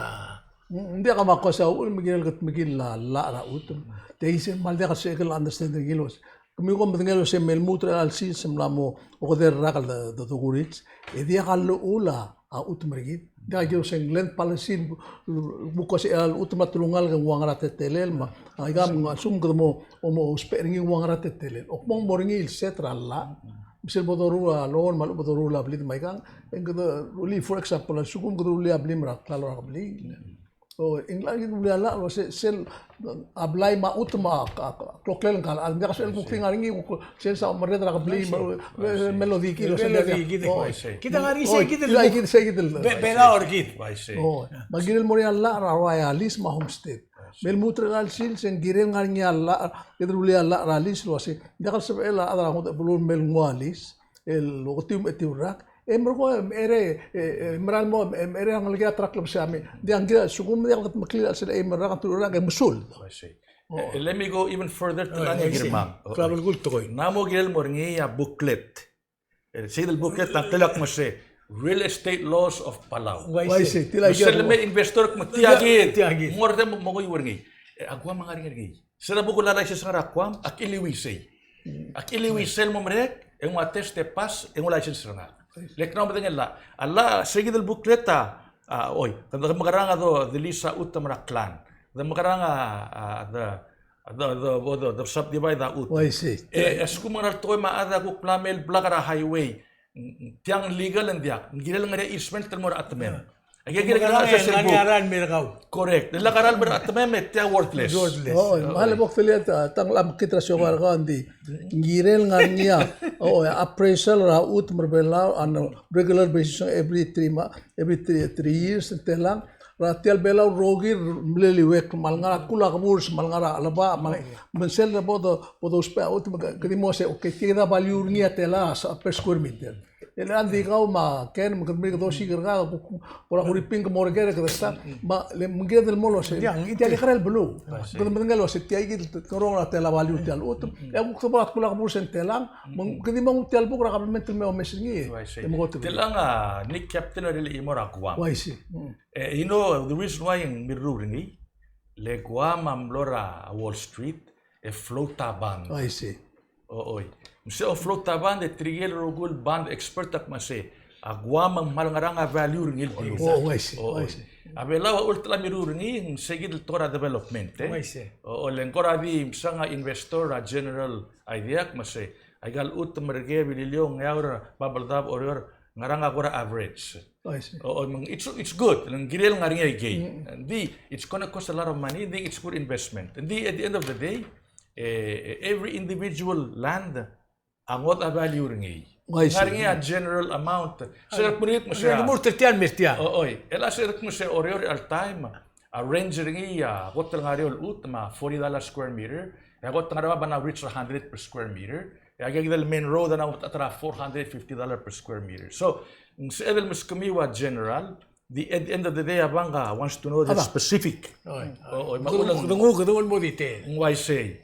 Ng diak a kmo a ko se a uchul me kirel el kedmekill a llach er a chutem. Tia isei me ng diak a sebechek el understand er ngii el uase, kemiu kom medengei el uase me lmuut er chelecha el sils e mla mo okedei el rak el de, de, dokurits. E diak a llechul a a chutem er kid. Ng diak a kired el uase ng land policy, bu-, bu-, kuk se a chutem a telungalek e ng ua ngera a teletelel, me a, a, ika me ng assume kede mo, o mo ousbech er ngii e ng ua ngera a teletelel. Ak kmo ng mo er ngii el set er a llach. Me sel bo doruul a loan, me a lechub e bo doruul a blid me aikang. E ng kede rullii, for example, a lsekum kede rullii a blim er a klalo er a kebliil. O, e ng locha kid el rullii a llach el uase sel, a blai me a chutem a, a, a, kloklel ngka el chad. Ng diak a sebechel kuk di ngar er ngii, kuk sel sa omerreder er a kebliil, me, me, me lodikid, me lodikid, o, sei. Kid a ngar er ngii, sei kid el, kid, sei kid el, be-, Belau er kid. O, me a kirel mo er ngii a llach er a ua lease me a homestead. Me lmuut er chelecha el sils e ng kirel ngar er ngii a llach, kid el rullii a llach er a lease el uase, ng diak el sebechel a chad er a ngodech el beluu el mei el nguu a lease el oketiu me a etiu el rak, e merekong e mera, e, e, mera el mo, e, mera el ngelekir a ta er a klebesei a mei. Ng diak, ng kired el sekum me diak el kedmekill a chelsel a eim el rak, a teru el rak, e mesul. I see. O. E, let me go even further, te, o, I see. Ng mo kirel mo er ngii a booklet. E, sei kid el booklet a ngklel a kmo se Real Estate Laws of Palau. Uaisei. Uaisei, tia kid. Me sel lemei a investor me tia kid. Tia kid. Mo er tia mo, mo er ngii. E, a Guam a ngar er ngii. Sel bo kuk license er a Guam, a kiliuisei. A kiliuisei el mo merek, e nguu a test e pass, e nguu a license er ngak. Le kede mo medengei el llach. A llach, sei kid el booklet a, a, oi, kede mekerang a do, de lease a chutem er a clan. De mekerang a, a, de, de, de, de, de subdivide a chutem. Uaisei. E, e a lsekum ng ngar er ngii a tekoi me a chad a kuk mla mei el block er a highway. Tiang legal e ng diak, ng kirel ngar er ngii a easement el mo er a chetemem. Aike kirel ngar er ngii a access el book. Correct. Ng lak a rael el mo er a chetemem e tia worthless. Worthless. O, me a lebo kdelia ta, ta ng mekngit er a siobai er kau, ng di, ng kirel ngar er ngii a, o, appraisal er a chutem er a Belau on a regular basis, every three mo-, every three, three years, ng telang. Er a tia el Belau el rokir el mle liuekl, me a lengar er a tkul a keburs, me a lengar er a chelebachel, me a, me sel bo do, bo dousbech a chutem, ke di mo se, okay, tia kid a value er ngii a tela, a per square meter. E le ng di kau me a Ken, me kede mei kede osiik er kau, bo er a Huriping ke mo er ker e kede start, me le, me ng kired el mo el uase, tia el ikrel beluu. Kede medengei el uase, tia kid el ngerang er a tela value er tia el chutem. E a kuk bo er a tkul a keburs e ng telang, me ng, ke di mo nguu tia el book er a government el me omes er ngii. Uaisei. E me kot. Telang a Nick Captain a rirellii el mo er a Guam. Uaisei. E, you know, the reason why ng mirruul er ngii, le Guam a mlo er a Wall Street, e float a bond. Uaisei. O, oi. Me se a float a bond, e tirke el rokui el bond expert a kmo se, A Guam a kmal ngerang a value er ngii el beluu. Oh, I see, I see. A Belau a ulterekokl el mirruul er ngii, ng se kid el tekoi er a development, e. Oh, I see. O, o, le ng kora di msang a investor er a general idea, me sei. Aika el chutem er a Beliliou, Ngeaur, Babeldaob, Oreor, ngerang a kora average. Oh, I see. O, o, me ng, it's, it's good. Le ng kirel ngar er ngii a ikei. Mm. Ng di, it's gonna cost a lot of money. Ng di, it's good investment. Ng di, at the end of the day, eh, every individual land a ngodech a value er ngii. Oh, I see. Ngar er ngii a general amount. Se er a kmo er tia. Ng mo er tia el mer tia. O, oi. El a se er a kmo se Oreor er a all time, a range er ngii a kot el ngar er eou el chutem a forty dollars square meter. E a kot el ngar er a bab a now reach a hundred per square meter. E a kid el main road a now at a four hundred fifty dollar per square meter. So, ng sebeched el meskemiu a general, the, at the end of the day, a bank a wants to know the specific. Oi. O, oi, me a kede nguu, kede nguu el mo detail. Ng uaisei.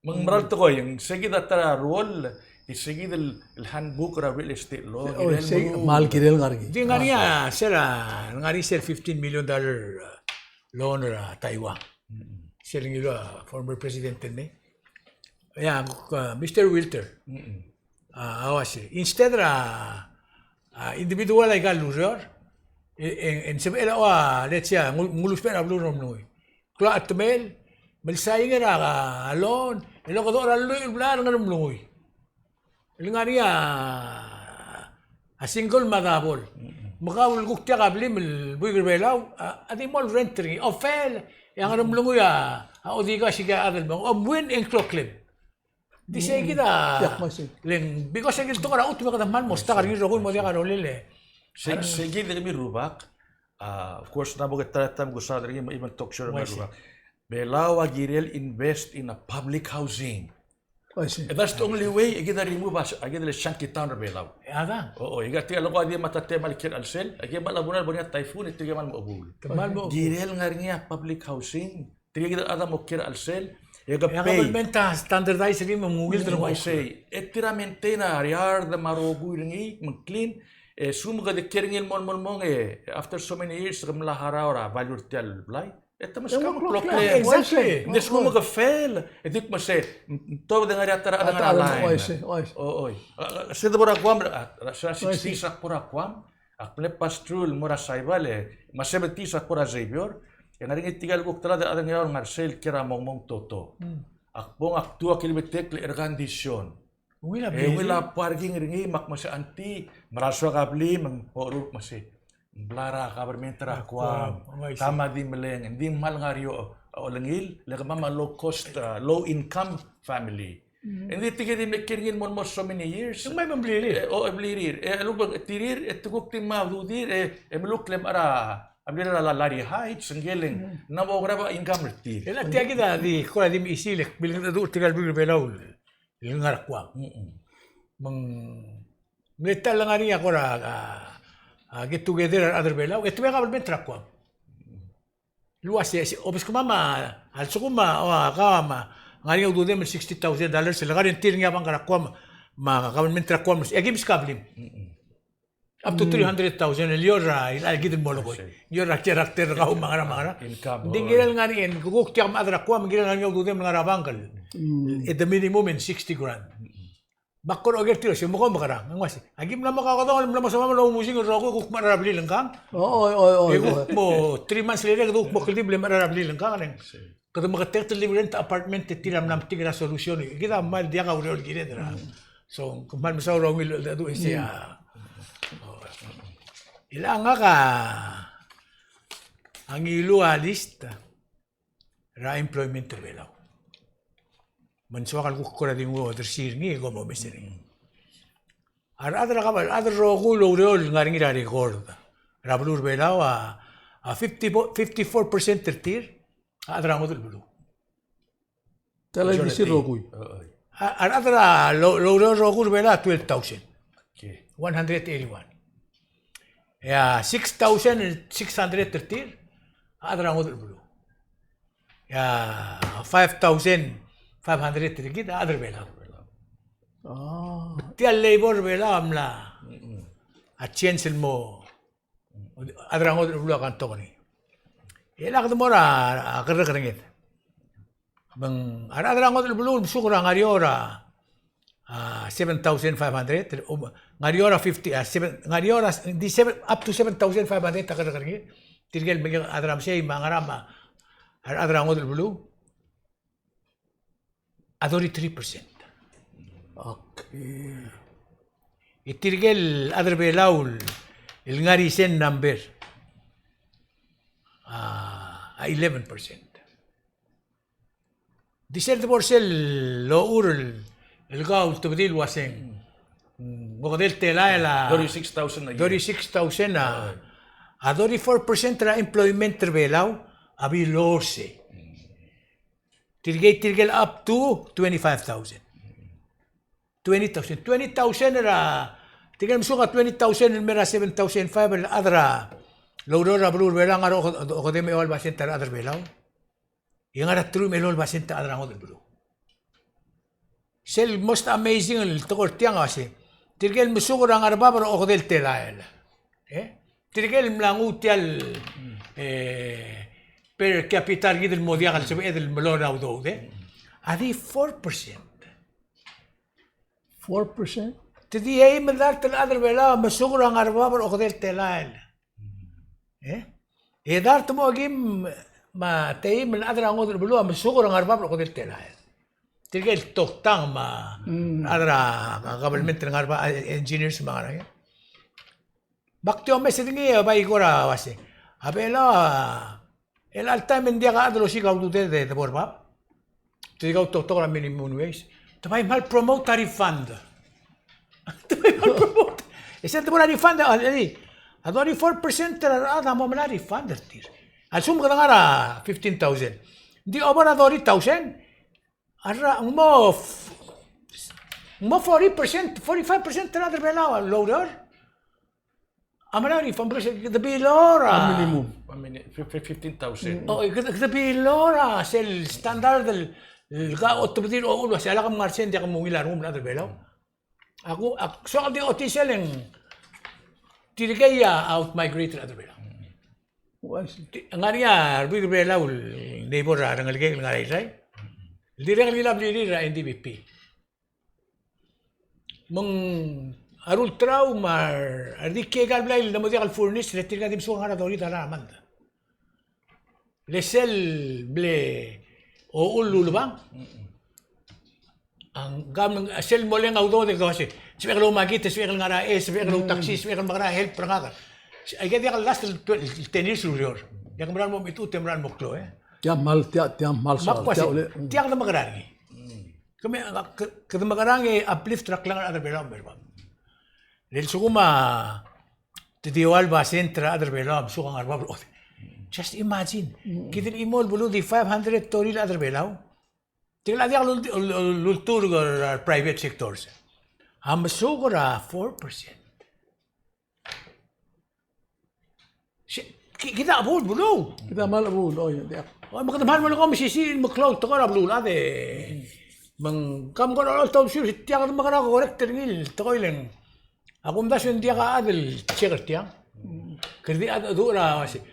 Me ng mera el tekoi, ng se kid a ta er a ruoll, e se kid el, el handbook er a real estate law. O, kirel sei, mo, kmal kirel ngar er ngii. Di ngar er ngii a, se er a, ngar er ngii se el fifteen million dollar, uh, loan er a Taiwan. Mm. Se el ngiluu a former president el mei. Ia, uh, Mister Wilter. Mm. A, a uase, instead er a, a, individual aika el ureor, e, e, e ng sebechel a, let's say, a, ngul-, nguluusbech er a beluu er a Ngeremlengui. Klou a chetemel, me le sain er a, a loan, e lokedechor a lluich el blai er a Ngeremlengui. El ngar er ngii a, a single me a double. Me kau el kuk diak a blim el buik er a Belau, a, a di mo rent er ngii. Ofel, e a Ngeremlengui a, a odikes aike el chad el mong. Omwin e ng kloklem. Di sei kid a, le ng, because sei kid a tekoi er a chutem e kede kmal mo stuck er ngii el rokui el mo diak a rolel e. Sei, sei kid e kemiu el rubak, a, of course, ng mo ke ta er a taem e kusaod er ngii, me even talk show er a rubak. Belau a kirel invest in a public housing. I see. And that's the only way e kid a remove a, a kid el shanty town er a Belau. E a da. O, o, e kid a tia el ko a di mata te kmal kiei er a chelsel, e kid a kmal a bunal bo er ngii a typhoon, e tirke kmal mo chebuul. Kmal mo chebuul. Kirel ngar er ngii a public housing. Tirke kid el chad a mo kiei er a chelsel, e ke pay. E a government a standardize er ngii me ng ungil el mo. Uaisei, e tir a maintain a yard me a rokui er ngii, me ng clean, e lsekum kede kiei er ngii el mo, mo, mo, e, after so many years, ke mla harau er a value er tia el blai. E te meskau a kloklir. Exactly. Ng di lsekum ke fail, e di kmo se, ng tuobed e ngar er ngii a ta er a, a ta er a line. Uaisei, uaisei. O, oi. A, a, se de bo er a Guam, a, a, se er a sixties ak bo er a Guam. Ak mle pass through el mo er a Saipan, e, me a seventies ak bo er a Xavier, e ng ngar er ngii tirka el kuk ta er a chad er a Ngeaur el ngar er sei el kiei er a mongmong toto. Ak bong ak tuu a kilebetek el air condition. E ungil a parking er ngii, me ak mo se, auntie, mera el soak a blim? Me ng mo er a, me se, ng bla er a government er a Guam. Ka me di meleng, ng di kmal ngar er eou a olengil, le kemam a low cost, a, low income family. Ng di tirke di mle kiei er ngii el mo, mo so many years. Ng mei me ng blirir. E, o, e blirir. E, a lechub e tirir, e te kuk di mla ududir, e, e melukl e mechar a, a blirir a la, Larry Heights, ng kirel ng, ng mo grab a income er tir. E le tia kid a di, kora di mechisii, le, bilengedecheduch er tirka el beluu er a Belau el ngar er a Guam. Me ng, mle ta el ngar er ngii a kora, a, a, get together a rechad er a Belau, e te mei a government er a Guam. El uase, se, obes kemam a, a lsekum a, o, a, kau a, me ng ngar er ngii a ududem el sixty thousand dollars, el guarantee er ngii a bank er a Guam, me a government er a Guam, e aki meskau a blim. Up to three hundred thousand, el eou er a, el kid el mo lekoi. Eou er a character er kau me a ngerang, me a ngerang. Income. Ng di kirel ngar er ngii, e kuk tia me a chad er a Guam, ng kirel ngar er ngii a ududem el ngar er a bank el, at the minimum in sixty grand. Me ak kora oker er tir el uase, me kom mekerang? Ng uase, aki mla mo kakodong, mla mo sebechemam el omusing el rokui, kuk mechar a blil ngkang. O, o, o, o. E kuk mo three months later, kede kuk mo kldibel e mechar a blil ngkang, e ng, kede meketeket el di rent apartment e tir a mla metik er a solution. Kid a kmal diak a ureor el kired er a. So, kmal mesaul er a ungil el cheldecheduch e sei a. Chelecha ngak a ngiluu a list er a employment er a Belau. Me ng soak el kuk kora di nguu a odersii er ngii e kom omes er ngii. A rechad er a kab-, a rechad el rokui el oureor el ngar er ngii er a record er a beluu er a Belau a, a fifty, fifty-four percent er tir a chad er a ngodech el beluu. Tia el I D C el rokui. A, a rechad er a lo-, loureor el rokui er a Belau a twelve thousand. Okay. One hundred eighty-one. E a six thousand six hundred er tir a chad er a ngodech el beluu. E a five thousand five hundred er kid a chad er a Belau. Ah. Tia el labor er a Belau a mla, a change el mo, chad er a ngodech el beluu a kantong er ngii. E chelecha kede mo er a, a kerrek er ngii. Me ng, a rechad er a ngodech el beluu a msuk er a ngar er eou er a, a, seven thousand five hundred, um, ngar er eou er a fifty, a, seven, ngar er eou er a, di seven, up to seven thousand five hundred a kerrekerngir. Tirke el mle chad er a mesei me a ngar er a, a rechad er a ngodech el beluu a thirty-three percent. Okay. E tirke el chad er a Belau el ngar er a sel number a, a eleven percent. Di sel debo er sel lochur el, el kau el tebedii el uaseng, mm, okedei el telael a thirty-six thousand a year. Thirty-six thousand a, a thirty-four percent er a employment er a Belau a below er sei. Tirke, tirke el up to twenty-five thousand. Twenty thousand. Twenty thousand er a, tirke el mesuk a twenty thousand el mei er a seven thousand five el chad er a, el oureor er a beluu er a Belau a ngar er a oko-, okedei me a eua el basent er a rechad er a Belau. E ngar er a teruich me a elolem el basent er a rechad er a ngodech el beluu. Sel most amazing el tekoi er tiang a uase, tirke el mesuk er a ngar er a bab er a okedei el telael. E? Tirke el mla nguu tia el, e, per capita er kid el mo diak el sebeched el melon a udoud, e? A di four percent. Four percent? Te di eim el dart el chad er a Belau a mesuk er a ngar er a bab er a okedei el telael. E? E dart mo kim me a teim el chad er a ngodech el beluu a mesuk er a ngar er a bab er a okedei el telael. Tirke el toktang me a, mm, chad er a government el ngar er a bab, a, engineers me a ngerang. Me ak di omes er ngii e bai kora uase, a Belau a, el all time ng diak a chad el osiik a ududed e de bo er a bab. Te di kau toktok er a minimum wage. Te bai kmal promote a refund. Te bai kmal promote. E sel de bo er a refund, a, a, a thirty-four percent er a rechad a mo melai a refund er tir. A lsekum kede ngar er a fifteen thousand. Ng di over a thirty thousand. A rechad, ng mo f-, ng mo forty percent, forty-five percent er a rechad er a Belau el oureor a melai a refund, because kede below er a, a minimum. A mini-, fif-, fif-, fifteen thousand. O, kede, kede below er a sel standard el, el kau a otebedii el uchul el uase a lak mngar er sei e ng diak mungil a rengum el chad er a Belau. Ak, ak soak di ochotii sel ng tirke a outmigrate er a chad er a Belau. Ti-, ngar er ngii a rebuik er a Belau el neighbor er a rengelekek el ngar er a Irrai el dirrek el ngilai a blirir er a N D B P. Me ng a rulterau me a re-, a redikei el blai el di mo diak el furnish, le tirka a di mesuk a ngar er a thirty dollar a month. Le sel bla uchul el ulebang a ngkam, sel moleng a udoud e kede uase, sebechek el oumakit, sebechek el ngar er a, e, sebechek el outaksi, sebechek el mekerang, help er ngak. Aike a diak el last el twe-, el ten years el ureor. Diak mera el mo mechitechut e mera el mo klou, e. Tia kmal, tia, tia kmal soal, tia ule. Tia kede mekerang e. Kemiu, ke-, kede mekerang e uplift er a klengar er a chad er a Belau me a bab. Le lsekum a te di eua el basent er a chad er a Belau a mesuk a ngar er a bab el okedei. Just imagine. Kid el chimo el beluu di five hundred thirty el chad er a Belau. Tirke el diak lul-, lul-, lulturk er a private sectors a mesuk er a four percent. Se-, ki-, kid a chebuul el beluu. Kid a kmal chebuul, oi, diak. O, me kede kmal melekoi mesisiich el meklou el tekoi er a beluulechad e. Me ng kmal kora oltaut sel, tia kede mekerang e correct er ngii el tekoi el ng. A kumdasu e ng diak a chad el check er tiang. Kede di a cheduch er a, se-,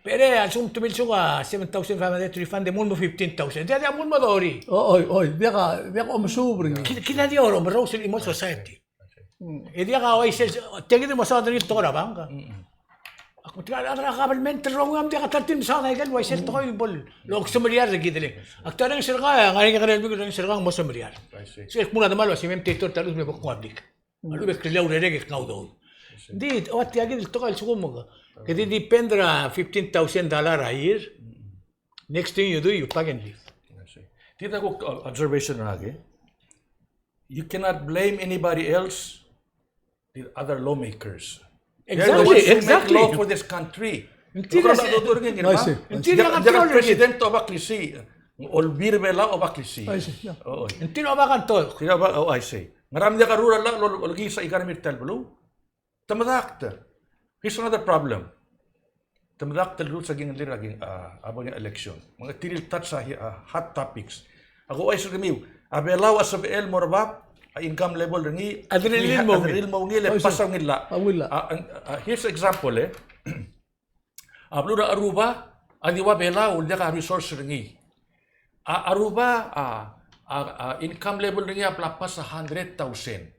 Pero a lsekum te milsuk a seven thousand five hundred refund e mle mo fifteen thousand. Diak, diak mle mo thirty. O, oi, oi, diak a, diak a omesuub er ngii. Kid, kid a di oromerous el chimo el society. E diak a uaisei, tia kid el mo saod er ngii el tekoi er a bank. Ak tia a rechad er a government el rokui a diak a ta er tir el mesaod a ikel uaisei el tekoi el bo losemeriar er kid el. Ak ta er a renges er kau, ngar er ngii a kerel bik el renges er kau ng mo semeriar. I see. Se el kmo a demal uaisei me mtei tor ta el chad me bo kmo a blik. A lechub e ke rellii a urerek e kngai a udoud. Di, ua tia kid el tekoi a lsekum ke di depend er a fifteen thousand dollar a year. Next thing you do, you pack and leave. I see. Tia a kuk, uh, observation er ngak e. You cannot blame anybody else, the other lawmakers. Exactly, exactly. They're the ones who make law for this country. Ng tir a, I see, I see. Ng tir a, ng tir a president a oba klisiich. Olbiil er a Belau a oba klisiich. I see, yeah. Oo. Ng tir a oba control. Tir a oba, oh, I see. Ngera me ng diak a rruul a llach el olekiis a economy er tia el beluu? Te medakt. Here's another problem. Te medakt el rules a kingellir a, a, a bo er ngii a election. Me ng tir el touch a, a hot topics. Ak ouchais er kemiu, a Belau a sebechel el mo er bab a income level er ngii, a derellii el mo ungil, a derellii el mo ungil e pass a ungil llach. A ungil llach. A, a, a, here's example, e. A beluu er a Aruba a di ua Belau el diak a resource er ngii. A Aruba a, a, a income level er ngii a bla pass a hundred thousand.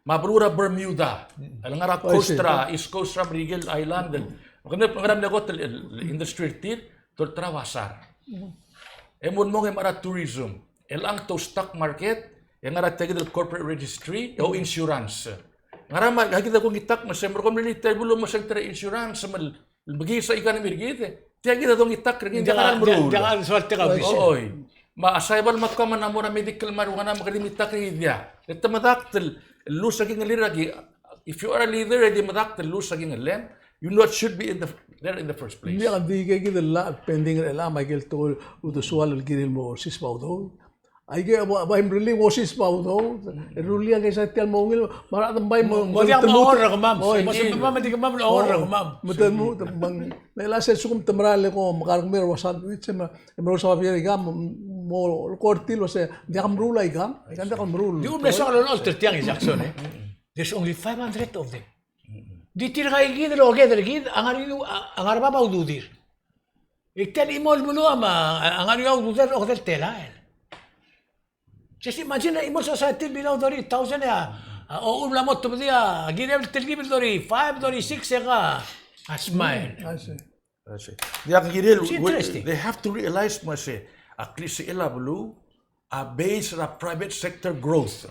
Me a beluu er a Bermuda, el ngar er a coast er a, East Coast er a Merikel Island, el, me kede ngar er a mle kot el, el industry er tir, dolterau a sar. E mo el mong e mechar a tourism, el ang te stock market, e ngar er a tia kid el corporate registry, e o insurance. Ngar er a ma, kid a ko ngitakl me se merekong e mle tia el beluu me se ng ta er a insurance, me el el mekiis a economy er kid, tia kid a dongitakl er ngii, ng diak a meruul. Ng diak a soal tia kid a obis. Oi. Me a Saibal me a Guam a mo er a medical marijuana me kede di mitakl er ngii, diak. E te medakt el lose a kingellir er a ki, if you are a leader e di medakt el lose a kingellem, you not should be in the, there in the first place. Ng diak di kid el llach el pending er chelechang me a ikel tekoi el uldesuel el kirir el mo siseb a udoud. Aike bai, bai mrellii ngosis me a udoud, e rullii a kesai tia el mo ungil, me a rechad a bai mo, mo diak mo ongor er kemam. Oi, mo sebechemam e di kemam el ongor er kemam. Me te mo, te bang, me a last e lsekum te mera el ko mekar kemiu el ua sandwich, me, me a lsekum a beer ikang, mo, mo ko er tir el uase, diak mruul a ikang, ikang diak mruul. Di ua mle soak el olecholt er tiang, Jackson, e. There's only five hundred of them. Di tirka kid el oked er kid, a ngar er ngii, a ngar er bab a ududir. E tia el chimo el beluu a, a ngar er ngii a ududir el okedei el telael. Just imagine a chimo el society el below thirty thousand e a, a, ochur el mla mo tebedii a kirel el telkib el thirty-five, thirty-six e ka, a smile. I see. I see. Diak, kirel, it's interesting. They have to realize me se a klisichel a beluu a base er a private sector growth.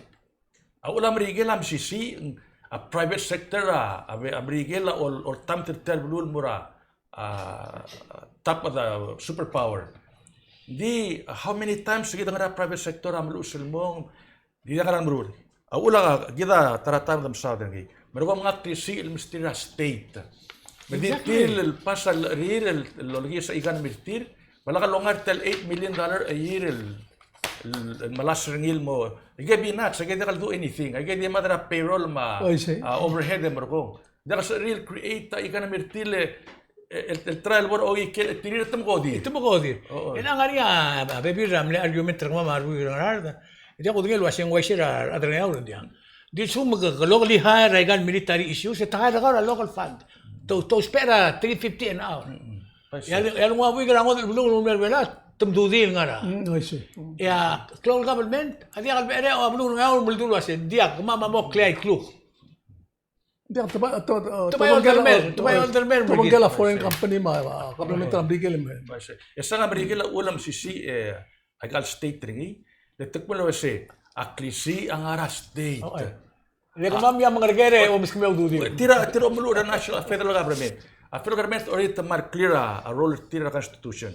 A uchul a Merikel a mesisiich, a private sector a, a, a Merikel a ol, oltamt er tia el beluu el mo er a, a, top of the superpower. Di, how many times kid a ngar er a private sector a meluches el mong, di diak a meruul. A uchul a kid a ta er a taem e de mesaod er ngii. Me a lsekum ng klisiich el mesterir a state. Me di tir el pass a llechir el, el olekiis a economy er tir, me lak longang er tia el eight million dollar a year el, el, el melasem er ngii el mo. Aike a peanuts, aike a diak el do anything. Aike a di mad er a payroll me a, a overhead e merekong. Diak a sebechir el create a economy er tir el, el, el try el bo er a okikel, e tir a te mekodir. Te mekodir. E ng ngar er ngii a bebil er a mle argument er kemam me a Rubik er a Ngaraard. E diak kudengei el uase ng uaisei er a rechad er a Ngeaur, ng diak. Di lsekum ke, ke locally hire aika el military issues, e te hire er kau er a local fund. Te, te ousbech er a three fifty an hour. E a le, e a lenguu a buik er a ngodech el beluu el mei er a Belau, te mdudii el ngar er a. E a klou el government a diak el becherei a beluu er a Ngeaur el mle dulu el uase, ng diak, kemam a mo kleai el kluk. Diak, te bai, te, te, te bai oldermel, te bai oldermel, te bai oldermel a foreign company me a, a government er a Merikel me. E se a Merikel a uchul a mesisiich, e, aika el state er ngii, le te kmo el uase, a klisiich a ngar er a state. Le kemam a mengereker e omes kemiu a ududir. Tir a, tir a omeluchel er a national, federal government. A federal government already te mle clear a, a role er tir er a constitution.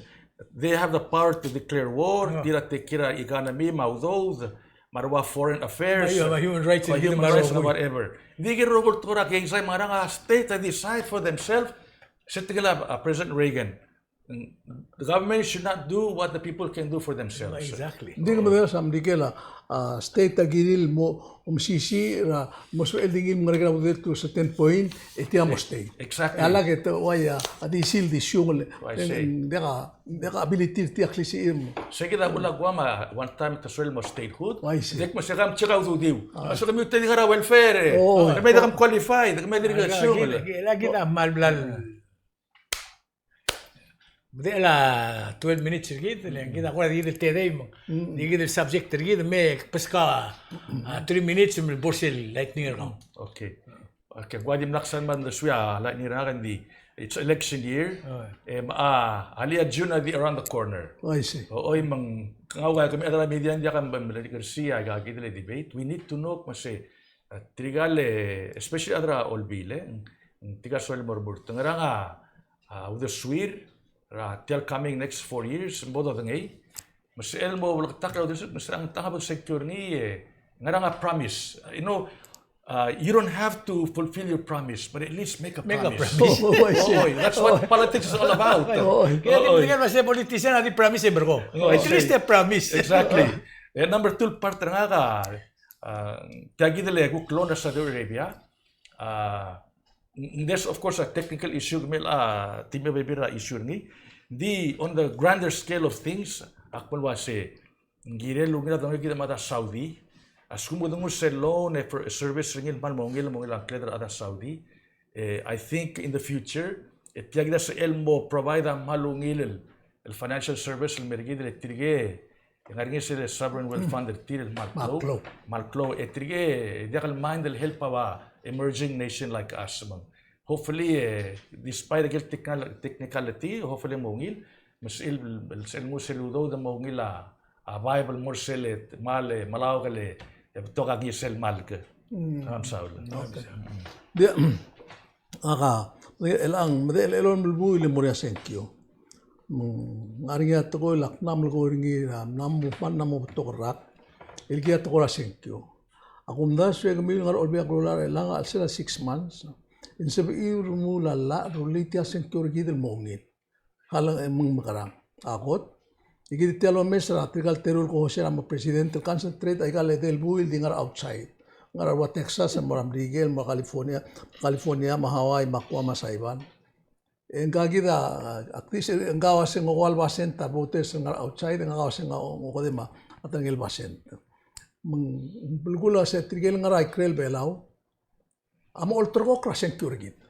They have the power to declare war, tir a take care er a economy, me a udoud, me a rua foreign affairs, me a human rights, me a human rights, me a whatever. Di kirel rokui el tekoi er a keizai me a ngerang, a state a decide for themselves, se tirke el a, a President Reagan. The government should not do what the people can do for themselves. Exactly. Ng di kemam a Merikel a, a state a kirir el mo, omesisiich er a, mo sebechel di ngii el mengereker a ududir to a certain point, e tia mo state. Exactly. E a lak e te uai a, a di sel di siungel, ng diak a, diak a ability er tia el klisichir el mo. Se kid a uchul a Guam a one time te soal el mo statehood. Uaisei. Ng di kmo se kemam a check a ududiu. A se kemiu te di ngar er a welfare, e. Kemiu a diak kom qualified, kemiu a dirk siungel. Kid a kmal bla Medechel a twelve minutes er kid, le ng kid a kora di kid el tedei me ng di kid el subject er kid, me kbeskau a three minutes me bo er sel lightning er kau. Okay. Okay, ng ua dimlak sel mad me de suir a lightning er ngak, ng di, it's election year. E, me a, a lea June a di around the corner. Oh, I see. Oi, me ng, ngak a kemiu el chad er a media ng diak a mle kersii a kid el debate. We need to know, me se, a, tirka el, especially a rechad er a Olbiil, e, ng, ng tirka el soal el mo remurt. Ngerang a, a, uldesuir er a tia el coming next four years, me bo dodengei. Me sel mo bleketakl er a uldesuir, me sel ng tang a bo secure er ngii, e, ngerang a promise. You know, uh, you don't have to fulfill your promise, but at least make a promise. Make a promise. Oh, I see. Oi, that's what politics is all about. Oi. Kede di mle ngar er a se politician a di promise e merekong. At least a promise. Exactly. E number two el part er ngak a, a, tia kid el kuk loan er a Saudi Arabia. A, there's of course a technical issue, kemiu a, a, di mle bebil er a issue er ngii. Di on the grander scale of things, ak kmal uase, ng kirel ungil a dongei kid me a rechad er a Saudi, a lsekum kede nguu sel loan e for service er ngii el kmal mo ungil, mo ungil a ngkled er a rechad er a Saudi. E, I think in the future, e tia kid a sebechel el mo provide a kmal ungil el, el financial service el mer kid, le tirke E ngar er ngii sel sovereign wealth fund er tir el kmal klou. Kmal klou. Kmal klou. E tirke, e diak el mind el help a ua emerging nation like us, me ng hopefully, e, despite aike el technical-, technicality, hopefully e mo ungil, me sel, sel nguu sel udoud e mo ungil a, a viable mo er sel kmal, e, melaok el, e, betok a ngii sel kmal ke. Mm. Ng saul. Okay. Ng di, a ka, el ang, medechel el olem el buil el mo er ngii a sengkio. Me ng ngar er ngii a tekoi el ak mla melekoi er ngii er a mla mo, mla mo betok el rak el kirel a tekoi er a sengkio. A kumdasu e kemiu el ngar er a Olbiil er a Kelulau er chelechang a chelsel a six months, e ng sebechiu el remuul a llach el rullii tia el sengkio er kid el mo ungil. Ka le ng, e, me ng mekerang. A kot, e kid tia el omes er tirka el teru el ko hosel a mo president el concentrate aika el edei el buil el di ngar er a outside. Ngar er a ua Texas, el mo er a Merikel, el mo er a California, California, me a Hawaii, me a Guam, me a Saipan. E ngka kid a, a, a, kid se, ngka a uase ng okoua el basent a voters el ngar er a outside, e ngka a uase ng okedei me a tang el basent. Me ng belkul a se tirke el ngar er a ikrel Belau a mo olterekokl er a sengkio er kid.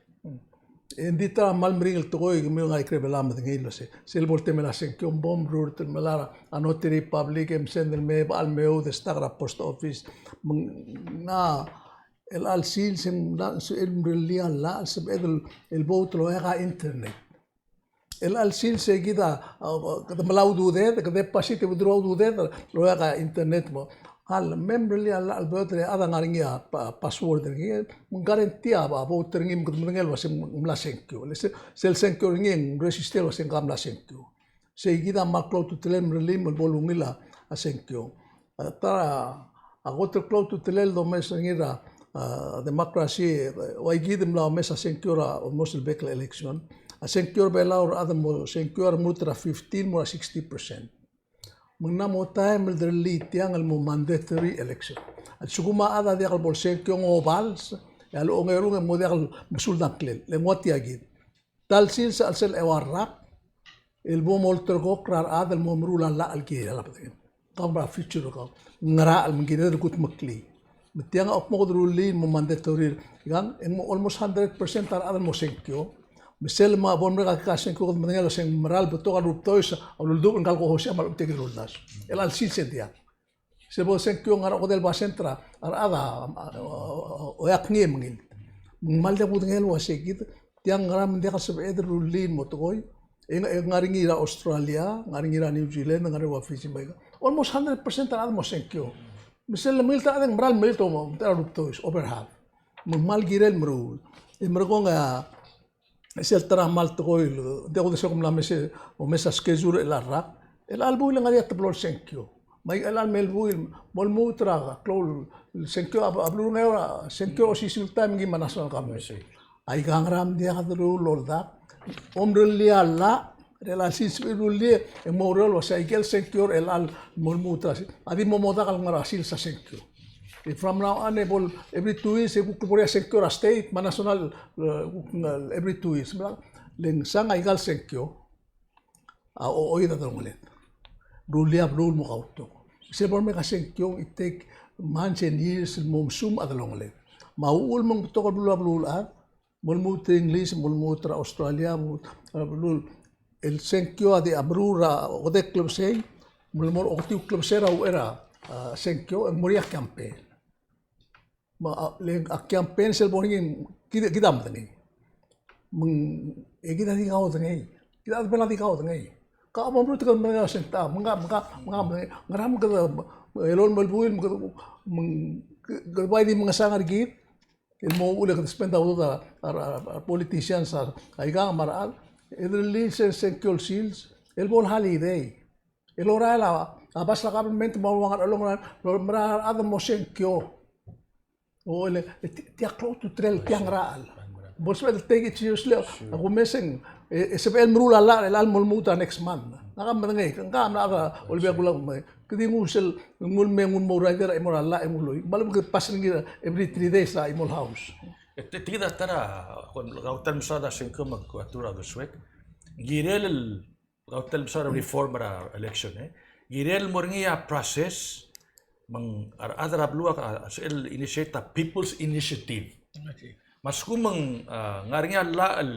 E ng di ta er a kmal meringel el tekoi, kemiu el ngar er a ikrel Belau a medengei el uase, sel bo el temel a sengkio, bo mrurt el melai a notary public, e msend el mei, bechal el mei, e de stak er a post office, me ng, ng chelecha el sils e ng mla, el mrellii a llach el sebeched el, el vote el oeak a internet. Chelecha el sils e kid a, a, kede melai a ududed, kede deposit e withdraw a ududed el oeak a internet mo. Ka le me mrellii a llach el vote e a chad a ngar er ngii a pa-, password er ngii, me ng guarantee a vote er ngii me kede medengei el uase ng mla sengkio. Le se-, sel sengkio er ngii e ng register el uase ngka a mla sengkio. Sei kid a kmal klou a ultutelel el mrellii me bo lungil a sengkio. A ta er a kot el klou a ultutelel el domes er ngii er a, a, democracy, e, ua kid el mla omes a sengkio er a almost el bek el election. A sengkio er a Belau er a chad el mo sengkio a remurt er a fifteen mo er a sixty percent. Me ng mla mo taem el derellii tiang el mo mandatory election. A lsekum a chad a diak el bo el sengkio e ng obals, e a longerung e ng mo diak el mesul a dengklel. Le ng ua tia kid. Ta el sils a chelsel a eua el rak el bo molterekokl er a rechad el mo meruul a llach el kirel a bedengem. Kau me a future er kau. Ngerachel me ng kired el kudmeklii. Me tiang a kmo kede rullii el mo mandatory er ngii, e ng mo almost hundred percent a rechad el mo sengkio. Me sel mo bo lemerek a kuk sengkio kede medengei el uase ng mera el betok a rubdois a uleldubech er ngka el kohosii a kmal omtechei er kid el uldasu. Chelecha el sils e ng diak. Sel bo sengkio ng ngar er a okedei el basent er a rechad a, a, a, a, oeak ngii e mengilt. Me ng kmal diak kudengei el uase kid, tiang ngera me ng diak el sebeched el rullii el mo tekoi. E ng, e ng ngar er ngii er a Australia, ngar er ngii er a New Zealand, ngar er a ua Fiji me aika. Almost hundred percent a rechad a mo sengkio. Me sel lemengilt a rechad e ng mera el mengilt e mo, mo ta er a rubdois, over half. Me ng kmal kirel el meruul. E merekong e a, sel ta er a kmal tekoi el, ng diak kudengei se kom mla mesa, omes a schedule er chelecha el rak. Chelecha el buil e ng ngar er ngii a teblo el sengkio. Me aika el chelecha el mei el buil, mo lmuut er a klou el sengkio, a, a beluu er a Ngeaur a sengkio a osisiu el taem ngii me a national government. Aika ngera me ng diak deruul el oldak. Omrellii a llach, er chelecha el sils e rullii, e mo oureor el uase aike el sengkio er chelecha el mo lmuut er a sils a di mo modak el ngar er a sils a sengkio. E from now on, e bo el every two years, e kuk bo er ngii a sengkio er a state, me a national, e, kuk ng every two years. Me le ng sang aika el sengkio a, o, oid a delongeled. Rullii a beluu el mo kautok. Sel bo lemerek a sengkio, it take months and years el mo mesumech a delongeled. Me a uchul me ng betok el beluu a beluulechad, mo lmuut er a English, mo lmuut er a Australia, mo lmuut er a beluu el sengkio a di a meruul er a okedei el klebesei, me le mo er a oketiu el klebesei er a uchei er a, a, sengkio, e ng mo er ngii a campaign. Me a, le a campaign sel bo er ngii, kid, kid a medengei. Me ng, e kid a di kaudengei. Kid a chad er a Belau a di kaudengei. Ka bo mruul e kede medengei el uase ng ta, me ng, me ng, me ng, ngera me kede, elolem el buil, me kede, me ng, kede bai di mengesang er kid, el mo uchul e kede spend a udoud a, a, a, a politicians a, aika me a rechad, e de rullii sel sengkio el sils, el bo el holiday. El orael a, a pass er a government me a ua ngar er a olengit, el mera el chad el mo sengkio. O, ele, e ti-, tia klou a ultutelel, tia ngerachel. Bo el sebeched el take it seriously, a kumes e ng, e, e sebechel el meruul a llach, el mo lmuut er a next month. Ngak a medengei, ngak a mla er a Olbiil er a Kelulau me. Kede nguu sel, nguu el me, nguu el mo rider a chimo er a llach, e nguu el loi. Me a lebo kede pass er ngii er a every three days er a chimo el house. E te, tia kid a ta er a, kau el ta el mesaod a sengkio me kuk a ta er a uldesuek. Kirel el Kau ta el mesaod a reform er a election, e. Kirel el mo er ngii a process, me ng a rechad er a beluu a, a, sel initiate a People's Initiative. Okay. Me a lsekum ng, a, ngar er ngii a llach el,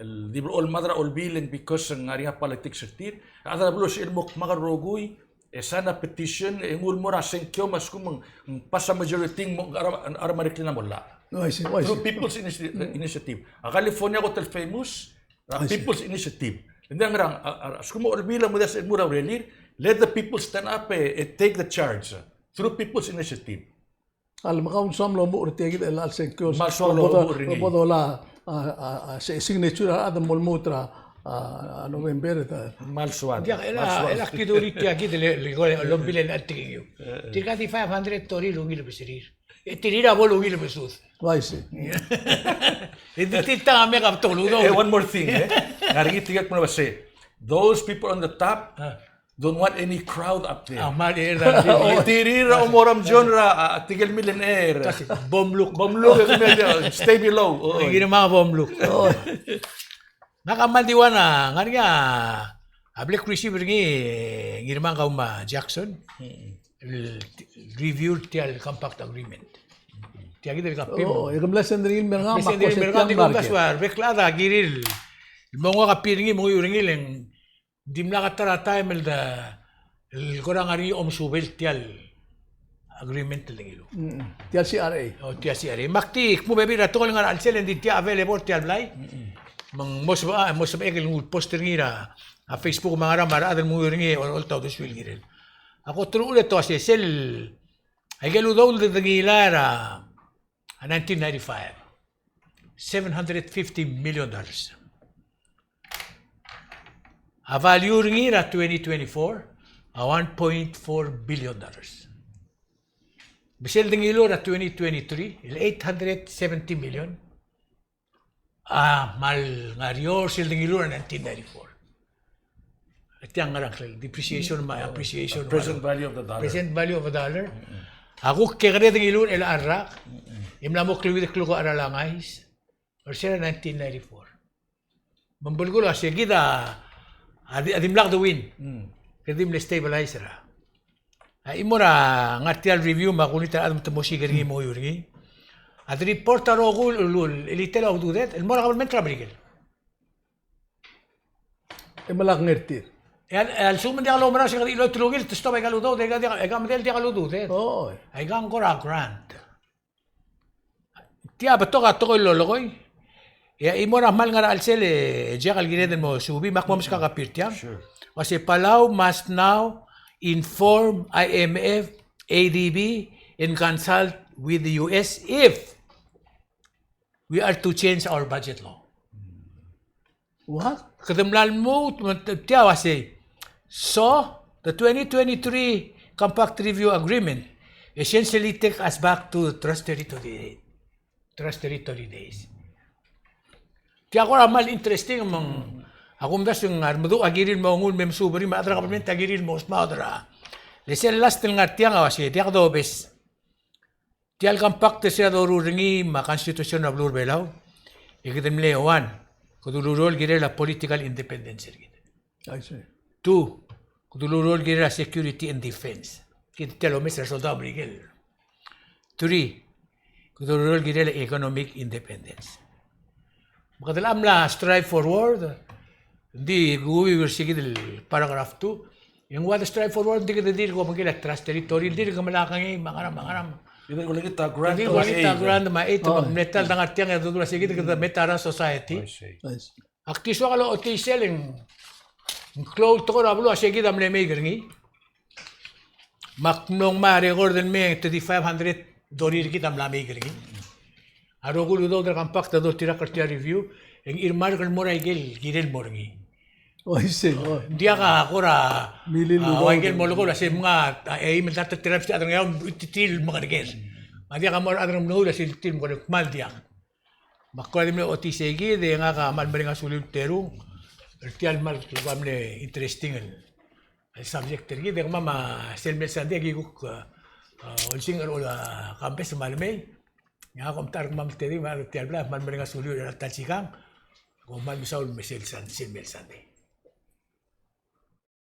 el di blechoel el mad er a olbiil e ng because ng ngar er ngii a politics er tir, a rechad er a beluu a sebechel el mo kmak el rokui, e sign a petition, e nguu el mo er a sengkio me a lsekum ng pass a majority ng mo, ng ngar er a, ngar er a Marikina a mo llach. Oh, I see. Oh, I see. Through people's initi-, initiative. A California kot el famous, a, I see, people's initiative. And then ngar er a, a, a, a lsekum a Olbiil a mo diak el mo er a urerir, let the people stand up, e, e take the charge through people's initiative. A le mekau ng soam el omuchel er tia kid el chelecha el sengkio. Me ng soam el omuchel er ngii. Bo dola, a, a, a, se-, signature a rechad el mo lmuut er a, a, a, November, e te. Me ng soam. Diak, el, el kid el tia kid el, el, el, el Olbiil el ngar er ngii. Tirka di five hundred torir el ungil el beserir. E tir a bo el ungil el besud. Uaisei. E di tir a tang a mei e betok el udoud. Eh, one more thing, eh. Ngar er ngii tirka el kmo ng uase, those people on the top, ah, don't want any crowd up there. Ah, me a, e, e, e, tir a omoramjon er a, a, tirke el millionaire. Kasi, bo mluk. Bo mluk, e, stay below. Oh. Ngii me a bo mluk. Oh. Ngak a kmal di ua, ngar er ngii a, a bla kureceive er ngii, e, ngii me a kau me a Jackson. Mm-mm. El review er tia el Compact Agreement. Tia kid el kapim. Oh, e ke mla send er ngii el mer ngak me a ko se tia el market. Rebek el chad a kirir el mo nguu a copy er ngii, mo nguu er ngii, le ng dimlak a ta er a taem el de, el kora ngar er ngii a omesubel tia el agreement el de ngiluu. Mm, tia el C R A. O, tia el C R A. Me ak di kmo bebil er a tekoi el ngar er a chelsel e ng di tia available tia el blai. Mm. Me ng mo sebechek, mo sebechek el nguu el post er ngii er a, a Facebook me a ngerang, me a rechad el mo er ngii e oltaut a uldesuir el kirel. A kot el uchul e te uase sel, aike el udoud el de ngilai er a, a nineteen ninety-five. Seven hundred fifty million dollars. A value er ngii er a twenty twenty-four a one point four billion dollars. Me sel de ngiluu er a twenty twenty-three, el eight hundred seventy million, a kmal ngar er eou er sel de ngiluu er a nineteen ninety-four. E tiang ngerang, depreciation me a appreciation. Present value of the dollar. Present value of a dollar. Mm-mm. A kuk kekerei a de ngiluu er chelecha el rak, mm-mm, e mla mo kleuid el klukuk a cheral a ngais er sel nineteen ninety-four. Me ng belkul a se kid a, a di, a dimlak de win. Mm. Kede di mle stabilize er a. A chimo er a ngar tia el review me a kulengit a rechad me te mo siik er ngii, mo oiu er ngii. A de report a rokui el, el, el, el chelitel a ududed el mo er a kabelment er a Merikel. E melak a ngar er tir. E a, e a lsekum ng diak loumerang e se kede chiloit el ungil, te stop aika el udoud, e aika diak, aika medal diak el ududed. Oh. Aika ng kora grant. Tia betok a tekoi el lolekoi. E a chimo er a kmal ngar er a chelsel e Jack el kired el mo subii, me ak mo meskak a copy er tiang. Sure. Uase Palau must now inform I M F, A D B, and consult with the U S if we are to change our budget law. What? Kede mla lmuut, me te, tia uase. So, the twenty twenty-three Compact Review Agreement essentially take us back to the Trust Territory, Trust Territory days. Tia kora kmal interesting me ng, a kumdasu e ng ngar, me a remeduch a kirir el mo nguu el me mesuub er ngii, me a rechad er a kabelment a kirir el mo smaod er a. Le sel last el ngar tiang a uase, diak dobes. Tia el compact er se er a doruul er ngii me a constitution er a beluu er a Belau, e kede mle one, kede ulureor el kirel a political independence er kid. I see. Two, kede ulureor el kirel a security and defense. Kid tia el omes er a soldau er a Merikel. Three, kede ulureor el kirel a economic independence. Me kede mla strive forward, ng di kuuiu er se kid el paragraph two. E ng ua de strive forward, ng di kede dirk obengkel a trust territory, ng dirk melai a kengei, me a ngerang, me a ngerang. Ng di kulengit a grant, ng di kulengit a grant me a aid, me a mle ta el dengar tiang e a dodu er a se kid, kede meta er a society. I see. I see. Ak di soak el ochotii sel, e ng klou el tekoi er a beluu a se kid a mle mei er ngii. Me ak mlo ngmai a record el mei e te di five hundred dorir er kid a mla mei er ngii. A rokui el udoud er a compact a doltirakl er tia el review, e ng earmark el mo er a ikel kirel el mo er ngii. O, isei, o. Ng diak a kora, milil a, udoud. Ua ikel molekoi el uase mnga, a, eim el dart er tirka el mesterir a chad er a Ngeaur, tir el mekerker. Me a diak a mo er a chad er a Mngeaur el uase tir el mekerker, kmal diak. Me ak kora di mle ochotii sei kid, e ngak a kmal mereng a suliu el terung er tia el kmal, kmal mle interesting el, el subject er kid, e kemam a sel mei el Sunday e aki kuk, a, a, olsingch er a, a, campus me a lemei. Ngak a kom ta er kemam el tedei me a rechad er tia el blai, kmal mereng a suliu er a ta el sikang. Kom kmal mesaul me sel Sun-, sel mei el Sunday.